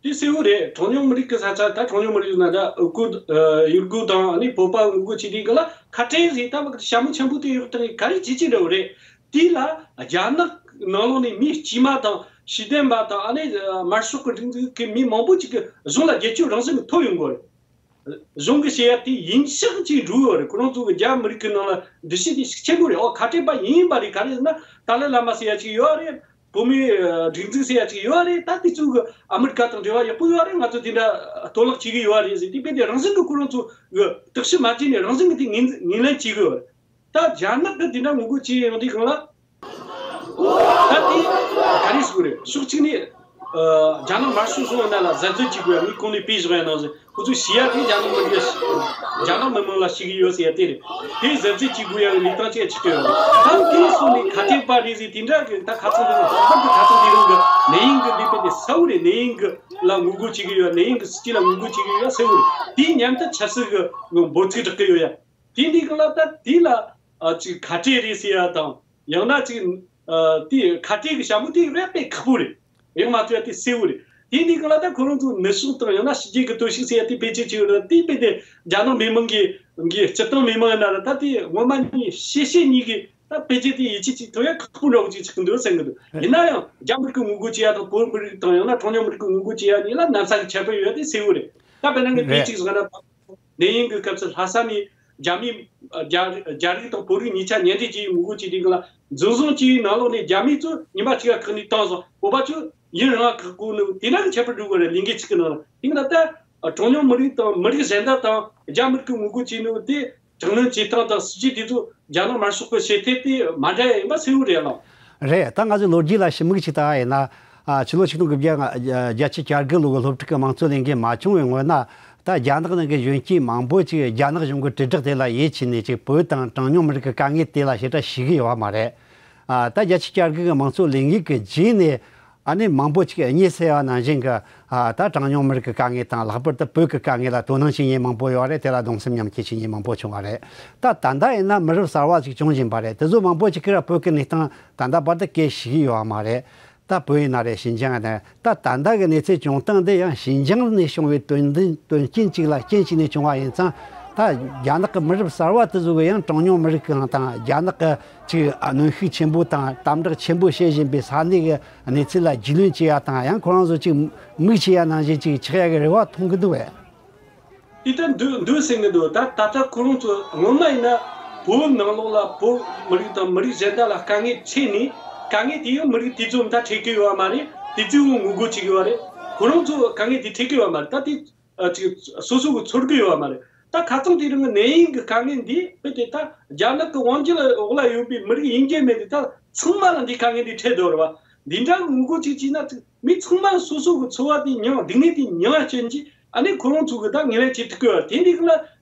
དེ་གསལ་བོ་རེད། གྲངས་ཉུང་མི་རིགས་ཀྱི་ས་ཆ་ད་གྲངས་ཉུང་མི་རིགས་ན་ད་ཨུ་གུ་ཡུ་གུར་དང་ཨ་ནི་བོད་པ་ངོ་རྒོལ་བྱེད་དུས་ག་ལ་ཁ་བྲལ་ཟིག་ད་བ་ཞྭ་མོ་ཆེན་པོ་དེ་ཡོད་དང་ག་རེ་བྱེད་ཀྱི་འདྲ་བོ་རེད། དེ་ལ་རྒྱ་ནག་ནང་ལོགས་ནས་མི་དཀྱུས་མ་དང་ཤེས་ལྡན་པ་དང་ཨ་ནི་དམར་ཤོག་གི་སྒྲིག་འཛུགས་ཀྱི་མི་མང་པོ་ཅིག་གི་གཞུང་ལ་རྒྱལ་སྤྱོད་རང་བཞིན་གྱི་ཐོབ་ཡོང་གི་རེད། གཞུང་གི་བཤད་ཡ་དེ་ཡིན་ཤག་ཅིག་འགྲོ་ཡོད་རེད། ཁོ་རང་ཚོ་གི་རྒྱ་མི་རིགས་ཀྱི་ནང་ལ་འདུ་ཤེས་དེ་ཤུགས་ཆེན་པོ་རེད། ཨོ་ཁ་བྲལ་པ་ཡིན་པ་རེད། ག་རེ་ཟེར་ན་ཏཱ་ལའི་བླ་མ་ཟེར་ཡ་ཅིག་ཡོད་རེད། བོད་མིའི་སྒྲིག་འཛུགས་ཟེར་ཡ་ཅིག་ཡོད་རེད། ད་དེ་ཚོ་གི་ཨ་མི་རི་ཀ་དང་འབྲེལ་བ་ཡག་པོ་ཡོད་རེད། ང་ཚོ་དེ་འདྲ་གཏོར་བརླག་བྱེད་ཀྱི་ཡོད་རེད་ཟེར་དེ་དཔེ་དེ་རང་བཞིན་གྱི་ཁོ་རང་ཚོ་གི་བརྟག་ཞིབ་མ་བྱས་ནས་རང་བཞིན་གྱི་དེ་ངོས་ངོས་ལེན་བྱེད་ཀྱི་ཡོད་རེད། ད་རྒྱ་ནག་གི་དེ་འདྲ་ངོ་རྒོལ་བྱེད་ཡོང་དུས་སྒང་ལ། ད་དེ་ག་རེ་ཟེར་དགོས་རེད། ཕྱོགས་གཅིག་ནས་ ཨ་རྒྱ་ནག་དམར་ཤོག་གཞུང་ནང་ལ་གཟབ་གཟབ་བྱེད་དགོས་ཡ། ངས་གོང་ནས་བོས་བཞག་ཡ་ནང་བཞིན། ཁོ་ཚོས་ཤེས་ཡ་དེ་རྒྱ་ནག་མི་རིགས་ལ་ཤེས། རྒྱ་ནག་མི་མང་ལ་ཤེས་ཀྱི་ཡོད་ཟེར་ཡ་དེ་རེད། དེ་གཟབ་གཟབ་བྱེད་དགོས་ཡ་གི་ལས་སྟངས་ཅིག་ཆགས་ཀྱི་ཡོད་རེད། ད་དེ་སོང་ནས་ཁ་བྲལ་པ་རེད་ཟེར་དེ་འདྲ་གི། ད་ཁ་ཚང་དེ་རང་ལྷག་པར་དུ་ཁ་ཚང་དེ་རང་གི་ནད་ཡམས་གི་འདི་དཔེ་དེ་གསལ་བོ་རེད། ནད་ཡམས་གི་ལ་ངོ་རྒོལ་བྱེད་ཀྱི་ཡོད། ནད་ཡམས་གི་སྲིད་ཇུས་ལ་ངོ་རྒོལ་བྱེད་ཀྱི་ཡོད་གསལ་བོ་རེད། དེའི་མཉམ་དུ་ཆབ་སྲིད་གི་འབོད་ཚིག་བསྒྲག་གི་ཡོད་ཡ། དེ་འདི་གི་ལ་ད་དེ་ལ་ཨ་ཅིག་ཁ་བྲལ་རེད་ཟེར་ཡ་དང་། ཡང་ན་ཅིག་ཨ་དེ་ཁ་བྲལ་གི་ཞྭ་མོ་དེ་རེད་དཔེ་ཁག་པོ་རེད། ཡང་མ་ཐུབ་ཡ་དེ་གསལ་བོ་རེད། དེ་འདི་གི་ལ་ད་ཁོ་རང་ཚོ་ནུབ་ཕྱོགས་དང་ཡང་ན་ཕྱི་རྒྱལ་གི་གཏོར་བཤིག་ཟེར་ཡ་དེ་ཕལ་ཆེར་ཆེ་བ་རེད། དེ་དཔེ་དེ་རྒྱ་ནག་མི་མང་གི་གི་སྤྱིར་བཏང་མི་མང་ཡིན་ན་ར། ད་དེ་ངོ་མ་ནི་ཤེས་ཤེས་ཉིད་ཀྱི་ད་ཕལ་ཆེར་དེ་ཡིད་ཆེས་ཅིག་ཐུབ་ཡ་ཁག་པོ་འདྲ་བོ་ཅིག་ཆགས་ཀྱི་འདུག་བསམ་གྱི་འདུག། ཡིན་ན་ཡང་རྒྱ་མི་རིགས་ཀྱི་ངོ་རྒོལ་བྱེད་ཡ་དང་བོད་མི་རིགས་དང་ཡང་ན་གྲངས་ཉུང་མི་རིགས་ཀྱི་ངོ་རྒོལ་བྱེད་ཡ་གཉིས་ལ་གནམ་ས་གི་ཁྱད་པར་ཡོད་ཡ་དེ་གསལ་བོ་རེད། ད་དཔེར་ན་ངས་དཔེ་རེད། གཅིག་བཞག་ན། ནད་ཡམས་ཀྱི་སྐབས་སུ་ལྷ་ས་ནས་རྒྱ་མི་རྒྱ་རྒྱ་རིགས་དང་བོད་རིགས་གཉིས་ཆ་ཉེ་འབྲེལ་བྱས་ངོ་རྒོལ་བྱས་དུས་སྒང་ལ། འཛིན་བཟུང་བྱས་པའི་ནང་ལོགས་ནས་རྒྱ་མི་ཚོས་ཉི་མ་གཅིག་ལ་བཀག་ནས་བཏང་སོང་། བོད་པ་ཚོས་ཡུན་རིང་བ་བཀག་དགོས་ནི་དེ་འདྲ་གི་ཁྱད་པར་འགྲོ་གི་རེད། ལས་འགུལ་གཅིག་གི་ནང་ལ། དེ་འདྲ་ད་གྲངས་ཉུང་མི་རིགས་དང་མི་རིགས་གཞན་དག་དང་རྒྱ་མི་རིགས་ཀྱི་ངོ་རྒོལ་བྱས་ནི་དེ་དྲག་གནོན་བྱེད་སྟངས་དང་སྲིད་ཇུས་དེ་ཚོ་རྒྱ་ནག་དམར་ཤོག་གི་བྱེད་ཐབས་དེ་མ་འདྲ་ཡ་ཡིན་པ་གསལ་བོ་རེད་ལགས། རེད། ད་ང་ཚོས་ལོ་རྒྱུས་ལ་ཞིབ་མིག་ཅིག་ལྟ་བ་ཡིན་ན། ཨ་ཕྱི་ལོ་ཆིག་སྟོང་དགུ་བརྒྱ་བརྒྱད་ཅུ་གྱ་དགུ་ལོ་གི་སློབ་ཕྲུག་གི་དམངས་གཙོ་ལས་འགུལ་མ་བྱུང་བའི་སྔོན་ན། ད་རྒྱ་ནག་ནང་གི་གཞོན་སྐྱེས་མང་པོ་ཅིག་རྒྱ་ནག་གཞུང་གི་དྲིལ་བསྒྲགས་དེ་ལ་ཡིད་ཆེས་ནས་ཅིག་བོད་དང་གྲངས་ཉུང་མི་རིགས་ཀྱི་དཀའ་ངལ་དེ་ལ་ཞེ་དྲག་ཤེས་ཀྱི་ཡོད་པ་མ་རེད། ཨ་ད་བརྒྱད་ཅུ་གྱ་དགུ་གི་དམངས་གཙོ་ལས་འགུལ་གྱི་རྗེས་ནས། ཨ་ནི་མང་པོ་ཅིག་གིས་ངས་གསལ་བ་ནང་བཞིན་གྱི། ཨ་ད་གྲངས་ཉུང་མི་རིགས་ཀྱི་དཀའ་ངལ་དང་། ལྷག་པར་དུ་བོད་ཀྱི་དཀའ་ངལ་ལ་དོ་སྣང་བྱེད་མཁན་མང་པོ་ཡོད་རེད། དེ་ལ་གདུང་སེམས་མཉམ་སྐྱེད་བྱེད་མཁན་མང་པོ་བྱུང་བ་རེད། ད་ད་ལྟ་ཡིན་ན་མི་རབས་གསར་བ་ཅིག་བྱུང་བཞིན་པ་རེད། དེ་ཚོ་མང་པོ་ཅིག་གིས་ར་བོད་ཀྱི་གནས་སྟངས་ད་ལྟ་བར་དུ་སྐད་ཤེས་ཀྱི་ཡོད་པ་མ་རེད། ད་བོད་ཡིན་ན་རེད། ཞིན་ཅང་ཡིན་ན་རེད། ད་ད་ལྟ་གི་གནས་ཚུལ་བྱུང་སྟངས་འདི་ཡང་ཞིན་ཅང་ནས་བྱུང་བའི་དོན་འདི་དོན་རྐྱེན་གཅིག་ལ་རྐྱེན་གཅིག་ནས་བྱུང་བ་ཡིན་ཙང་། ད་རྒྱ་ནག་གི་མི་རབས་གསར་བ་དེ་ཚོ་གི་ཡང་གྲངས་ཉུང་མི་རིགས་གང་དང་། རྒྱ་ནག་གི་ཅིག་གནོན་ཤུགས་ཆེན་པོ་དང་དམ་དྲག་ཆེན་པོ་བྱེད་བཞིན་པའི་ས་གནས་ཀྱི་གནས་ཚུལ་ལ་རྒྱུས་ལོན་བྱེད་ཡ་དང་། ཡང་ཁོ་རང་ཚོ་ཅིག་མིག་ཕྱེ་ཡ་ནང་བཞིན་ཅིག་ཆགས་ཡ་གི་རེ་བ་མཐོང་གི་འདུག་བས། དེ་ལྟར་འདུག་འདུག་ཟེར་གི་འདུག། ད་ད་ལྟ་ཁོ་རང་ཚོ་སྔོན་མ་ཡིན་ན་བོད་ནང་ལོགས་ལ་བོད་མི་རིགས་དང་མི་རིགས་གཞན་དག་ལ་དཀའ་ངལ་འཕྲད་ནས། དཀའ་ངལ་དེ་ཡང་མི་རིགས་དེ་ཚོ་མ་ད་འཕྲད་གི་ཡོད་པ་མ་རེད། དེ་ཚོའི་ངོ་རྒོལ་བྱེད་གི་ཡོད་པ་རེད། ཁོ་རང་ཚོ་དཀའ་ངལ་དེ་འཕྲད་གི་ཡོད་པ་མ་རེད། ད་དེ་ཨ་ཅིག་སོ་སོ་གི་ཚོར་གི་ཡོད་པ་མ་རེད། ད་ཁ་རྩང་དེ་རིང་གི་ནད་ཡམས་ཀྱི་དཀའ་ངལ་འདི་དཔེ་དེ་ད་རྒྱ་ནག་གི་དབང་སྒྱུར་འོག་ལ་ཡོད་པའི་མི་རིགས་ཡིན་གྱི་མེད་དེ། ད་ཚང་མ་ལ་འདི་དཀའ་ངལ་འདི་འཕྲད་འདུག་རེད་བ། འདི་འདྲ་གི་ངོ་རྒོལ་ཅིག་བྱས་ན་ཅིག་མི་ཚང་མ་སོ་སོ་གི་འཚོ་བ་དེ་མྱངས། སྡུག་བསྔལ་དེ་མྱངས་རྐྱེན་གྱིས། ཨ་ནི་ཁོ་རང་ཚོ་གི་ད་ངོས་ལེན་བྱེད་ཐུབ་ཀྱི་ཡོད་རེད། དེ་འདི་གི་ལ་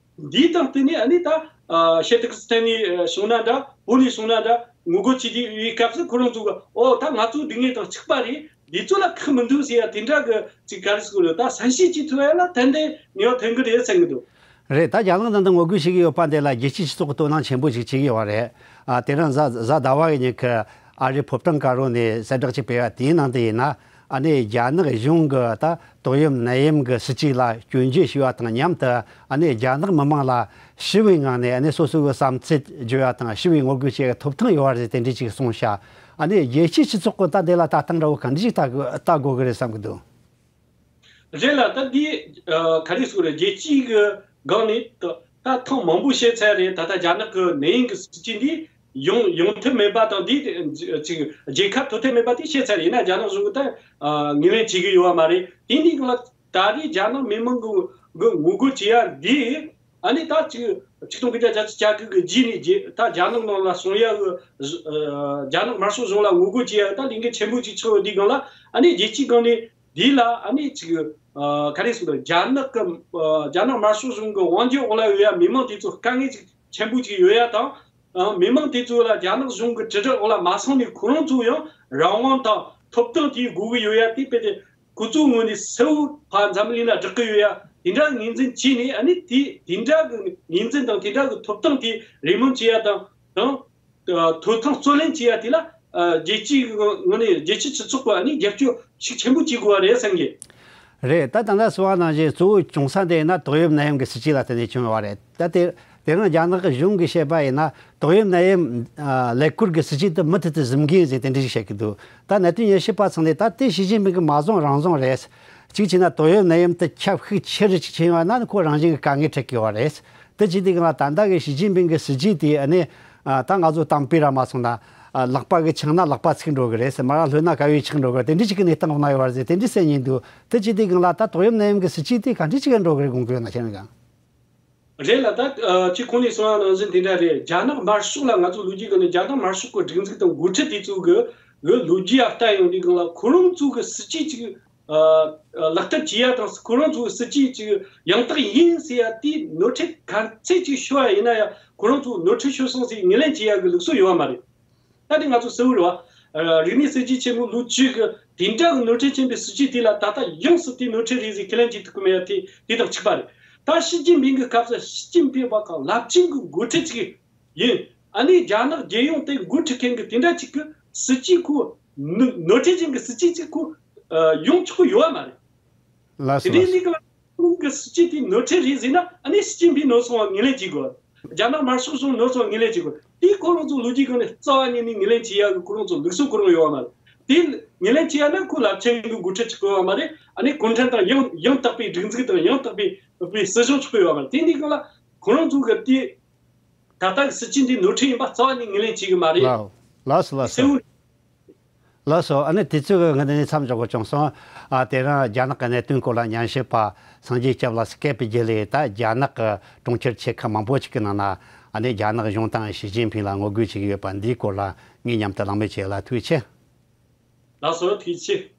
འདིའི་སྟེང་དེ་ནས་ཨ་ནི་ད་ཨ་ཤེ་ཏི་ཁི་སི་ཐན་ནས་བྱུང་ན་འདྲ། བོད་ནས་བྱུང་ན་འདྲ། ངོ་རྒོལ་བྱེད་དུས་སྐབས་སུ་ཁོ་རང་ཚོ་གི་ཨོ་ད་ང་ཚོ་སྡུག་བསྔལ་དང་གཅིག་པ་རེད། འདི་ཚོ་ལ་ཁག་མི་འདུག་ཟེར་ཡ་དེ་འདྲ་གི་ཅིག་ག་རེ་ཟེར་དགོས་རེད། ད་བསམ་ཤེས་ཅིག་ཐུབ་ཡ་ལ་ཏན་ཏན་ནུས་པ་ཐོན་གི་རེད་བསམ་གི་འདུག། རེད། ད་རྒྱ་ནག་ནང་དུ་ངོ་རྒོལ་བྱེད་ཀྱི་ཡོད་པ་འདི་ལ་རྒྱལ་སྤྱིའི་སྤྱི་ཚོགས་ཀྱི་དོ་སྣང་ཆེན་པོ་ཞིག་བྱེད་ཀྱི་ཡོད་པ་རེད། ཨ་དེ་རིང་གཟའ་གཟའ་ཟླ་བ་གི་ཉིན་གྱི་ཨ་རིའི་ཕོ་བྲང་དཀར་པོ་ནས་གསལ་བསྒྲགས་ཅིག་སྤེལ་བ་དེའི་ནང་དུ་ཡིན་ན། ཨ་ནི་རྒྱ་ནག་གཞུང་གི་ད་ཏོག་དབྱིབས་ནད་ཡམས་ཀྱི་སྲིད་ཇུས་ལ་སྐྱོན་བརྗོད་ཞུས་པ་དང་མཉམ་དུ། ཨ་ནི་རྒྱ་ནག་མི་མང་ལ་ཞི་བའི་ངང་ནས་ཨ་ནི་སོ་སོ་གི་བསམ་ཚུལ་བརྗོད་ཡ་དང་། ཞི་བའི་ངོ་རྒོལ་བྱེད་ཡ་ཐོབ་ཐང་ཡོད་པ་རེད། དེ་འདྲ་ཅིག་གསུངས་ཤག། ཨ་ནི་རྒྱལ་སྤྱིའི་སྤྱི་ཚོགས་ཀྱིས་ད་འདི་ལ་ལྟ་སྟངས་འདྲ་བོ་ག་འདྲ་ཞིག་ལྟ་དགོས་ལྟ་དགོས་ཀྱི་རེད་བསམ་གྱི་འདུག། རེད་ལ། ད་འདི་ཨ་ག་རེ་ཟེར་དགོས་རེད། རྒྱལ་སྤྱིའི་གི་སྒང་ནས་ད་ད་ཐེངས་མང་པོ་བཤད་ཚར་རེད། ད་ལྟ་རྒྱ་ནག་གི་ནད་ཡམས་ཀྱི་སྲིད་ཇུས་འདི་ཡོང་ཡོང་ཐབས་མེད་པ་དང་། འདི་ཅིག་རྒྱལ་ཁ་ཐོབ་ཐབས་མེད་པ་དེ་བཤད་ཚར་རེད། ཡིན་ན་རྒྱ་ནག་གཞུང་གིས་ད་ཨ་ངོས་ལེན་བྱེད་ཀྱི་ཡོད་པ་མ་རེད། དེ་འདི་གི་ལ་ད་རེས་རྒྱ་ནག་མི་མང་གི་གི་ངོ་རྒོལ་བྱེད་ཡ་འདི། ཨ་ནི་ད་ཅིག་ཆིག་སྟོང་དགུ་བརྒྱ་བརྒྱད་ཅུ་གྱ་དགུ་གི་རྗེས་ནས་རྗེས་ད་རྒྱ་ནག་ནང་ལ་སོང་ཡ་གི་ཨ་རྒྱ་ནག་དམར་ཤོག་གཞུང་ལ་ངོ་རྒོལ་བྱེད་ཡ་ད་ལས་འགུལ་ཆེན་པོ་ཅིག་ཆགས་ཡོད་དུས་སྒང་ལ། ཨ་ནི་རྒྱལ་སྤྱིའི་སྒང་ནས་འདི་ལ་ཨ་ནི་ཅིག་ཨ་ག་རེ་ཟེར་དགོས། རྒྱ་ནག་གི་ཨ་རྒྱ་ནག་དམར་ཤོག་གཞུང་གི་དབང་སྒྱུར་འོག་ལ་ཡོད་ཡ་མི་མང་དེ་ཚོ་དཀའ་ངལ་ཅིག་ཆེན་པོ་ཅིག་ཡོད་ཡ་དང་། ཨ་མི་མང་དེ་ཚོ་ལ་རྒྱ་ནག་གཞུང་གི་དྲིལ་བསྒྲགས་འོག་ལ་མ་སོང་ནས་ཁོ་རང་ཚོ་ཡང་རང་དབང་དང་ཐོབ་ཐང་དེ་དགོས་ཀྱི་ཡོད་ཡ་དེ་དཔེ་དེ་ཁོ་ཚོའི་ངོས་ནས་གསལ་བོ་ཕར་འཛམ་གླིང་ལ་བསྒྲགས་ཀྱི་ཡོད་ཡ། དེ་འདྲ་ངོས་འཛིན་བྱས་ནས། ཨ་ནི་དེ་དེ་འདྲ་གི་ངོས་འཛིན་དང་དེ་འདྲ་གི་ཐོབ་ཐང་དེ་རེ་སྨོན་བྱེད་ཡ་དང་དང་། ཐོབ་ཐང་རྩོད་ལེན་བྱེད་ཡ་དེ་ལ་ཨ་རྒྱལ་སྤྱིའི་ངོས་ནས་རྒྱལ་སྤྱིའི་སྤྱི་ཚོགས་ཀྱིས་ཨ་ནི་རྒྱབ་སྐྱོར་ཤུགས་ཆེན་པོ་བྱེད་དགོས་པ་རེད་བསམ་གི། རེད། ད་ད་ལྟ་གསུངས་པ་ནང་བཞིན་གཙོ་བོ་བྱུང་ས་དེ་ཡིན་ན་ཏོག་དབྱིབས་ནད་ཡམས་ཀྱི་སྲིད་ཇུས་ལ་བརྟེན་ནས་བྱུང་བ་རེད། ད་དེ་དེ་རིང་རྒྱ་ནག་གི་གཞུང་གིས་བཤད་པ་ཡིན་ན། ཏོག་དབྱིབས་ནད་ཡམས་ཨ་ཀླད་ཀོར་གྱི་སྲིད་ཇུས་དེ་མུ་མཐུད་དུ་གཟིམ་གི་ཡིན་ཟེར་དེ་འདྲ་ཞིག་བཤད་ཀྱི་འདུག། ད་གནད་དོན་ཡིན་ཤེས་པ་ཚང་ནས་ད་དེ་ཞི་ཅིན་ཕིང་གིས་མ་བཟུང་རང་བཟུང་རེད། གཅིག་བྱས་ན་ཏོག་དབྱིབས་ནད་ཡམས་དེ་ཁྱབ་ཤུགས་ཆེ་རུ་ཅིག་ཕྱིན་པ་ན་ཁོ་རང་བཞིན་གྱི་དཀའ་ངལ་འཕྲད་ཀྱི་ཡོད་རེད། དེ་བྱེད་དུས་སྒང་ལ་ད་ལྟ་གི་ཞི་ཅིན་ཕིང་གི་སྲིད་ཇུས་དེ་ཨ་ནི་ཨ་ད་ང་ཚོ་གཏམ་དཔེ་ར་མ་སོང་ན། ཨ་ལག་པ་གིས་འཆང་ན་ལག་པ་ཚིག་འགྲོ་གི་རེད་ཟེར། མར་ར་ལྷོད་ན་དཀར་ཡོལ་ཆག་འགྲོ་གི་རེད། དེ་འདྲ་ཞིག་གི་གནས་སྟངས་འོག་ན་ཡོད་པ་རེད་ཟེར་དེ་འདྲ་གསུངས་ཀྱི་འདུག། དེ་བྱེད་དུས་སྒང་ལ་ད་ཏོག་དབྱིབས་ནད་ཡམས་ཀྱི་སྲིད་ཇུས་དེ་ག་འདྲ་ཞིག་ག་འགྲོ་གི་རེད་དགོངས་ཀྱི་ཡོད་ན་ཁྱེད་རང་གང་། རེད་ལ། ད་ཨ་ཁྱེད་གོང་ནས་གསུངས་པ་ནང་བཞིན་དེ་འདྲ་རེད། རྒྱ་ནག་དམར་ཤོག་ལ་ང་ཚོ་ལོ་རྒྱུས་སྒང་ནས་རྒྱ་ནག་དམར་ཤོག་གི་སྒྲིག་འཛུགས་དང་འགོ་ཁྲིད་དེ་ཚོ་གི་ གི་ལོ་རྒྱུས་ཡ་ལྟ་ཡོང་དུས་སྒང་ལ་ཁོ་རང་ཚོ་གི་སྲིད་ཇུས་ཅིག་ཨ་ལག་བསྟར་བྱེད་ཡ་དང་ཁོ་རང་ཚོ་གི་སྲིད་ཇུས་ཅིག་ཡང་དག་ཡིན་ཟེར་ཡ་དེའི་ནོར་འཁྲུལ་ག་ཚད་ཅིག་ཤོར་ཡ་ཡིན་ན་ཡང་ཁོ་རང་ཚོ་ནོར་འཁྲུལ་ཤོར་སོང་ཟེར་ངོས་ལེན་བྱེད་ཡ་གི་ལུགས་སྲོལ་ཡོད་པ་མ་རེད། ད་དེ་ང་ཚོ་གསལ་བོ་རེད་བ། རིག་གནས་གསར་བརྗེ་ཆེན་མོ་ལོ་བཅུ་གི་དེ་འདྲ་གི་ནོར་འཁྲུལ་ཆེན་པོའི་སྲིད་ཇུས་དེ་ལ་ད་ལྟ་ཡོངས་སུ་དེ་ནོར་འཁྲུལ་རེད་ཟེར་ཁས་ལེན་བྱེད་ཐུབ་ཀྱི་མེད་ཡ་དེ་དེ་དང་གཅིག་པ་རེད། ད་ཞི་ཅིན་ཕིང་གི་སྐབས་སུ་ཞི་ཅིན་ཕིང་བ་ག་རླབས་ཆེན་གྱི་འགོ་ཁྲིད་ཅིག་ཡིན། ཨ་ནི་རྒྱ་ནག་རྒྱལ་ཡོངས་དེ་འགོ་ཁྲིད་མཁན་གྱི་དེ་འདྲ་ཅིག་གི་སྲིད་ཇུས་ཁོ་ནོ་ནོར་འཁྲུལ་ཅན་གྱི་སྲིད་ཇུས་ཅིག་ཁོ་ཡོང་ཆོག་གི་ཡོད་པ་མ་རེད། ལགས་སོ། དེ་ལས་ལགས་སོ། ལས་ཀ་ཁོང་གི་སྲིད་ཇུས་དེ་ནོར་འཁྲུལ་རེད་ཟེར་ན་ཨ་ནི་ཞི་ཅིན་ཕིང་ནོར་སོང་བ་ངོས་ལེན་བྱེད་དགོས། རྒྱ་ནག་དམར་ཤོག་གཞུང་ནོར་སོང་ངོས་ལེན་བྱེད་དགོས། དེ་ཁོ་རང་ཚོ་ལོ་རྒྱུས་སྒང་ནས་རྩ་བ་ཉིད་ནས་ངོས་ལེན་བྱེད་ཡག་གི་ཁོ་རང་ཚོ་ལུགས་སྲོལ་ཁོ་རང་ཡོད་པ་མ་རེད། དེ་ངོས་ལེན་བྱེད་ཡག་ན་ཁོ་རླབས་ཆེན་གྱི་འགོ་ཁྲིད་ཅིག་དགོས་པ་མ་རེད། ཨ་ནི་གུང་ཁྲན་ཏང་ཡང་ཡང་དག་པའི་སྒྲིག་འཛུགས་དང་ཡང་དག་པའི་སྲིད་གཞུང་ཆགས་ཡོད་པ་མ་རེད། དེ་འདི་སྒང་ལ་ཁོ་རང་ཚོ་གི་དེ་ད་ལྟ་གི་སྲིད་ཇུས་འདི་ནོར་འཁྲུལ་ཡིན་པ་རྩ་བ་ནས་ངོས་ལེན་བྱེད་གི་མ་རེད། ལགས་ལགས་སོ་ལགས་སོ། གསལ་བོ། ལགས་སོ། ཨ་ནི་དུས་ཚོད་ཀྱི་ངོས་ནས་མཚམས་འཇོག་དགོས་བྱུང་སོང་། ཨ་དེ་རིང་རྒྱ་ནག་གི་གནད་དོན་སྐོར་ལ་ཉན་ཞིབ་པ་སངས་རྒྱས་སྐྱབས་ལགས་སུ་སྐད་བརྒྱུད་ལས་ད་རྒྱ་ནག་གི་གྲོང་ཁྱེར་ཆེ་ཁག་མང་པོ་ཞིག་གི་ནང་ན་ཨ་ནི་རྒྱ་ནག་གཞུང་དང་ཞི་ཅིན་ཕིང་ལ་ངོ་རྒོལ་བྱེད་ཀྱི་ཡོད་པ་འདིའི་སྐོར་ལ་ངས་མཉམ་དུ་གླེང་མོལ་བྱས་ལ་ཐུགས་རྗེ་ཆེ། ལགས་སོ་ཐུགས་རྗེ་ཆེ།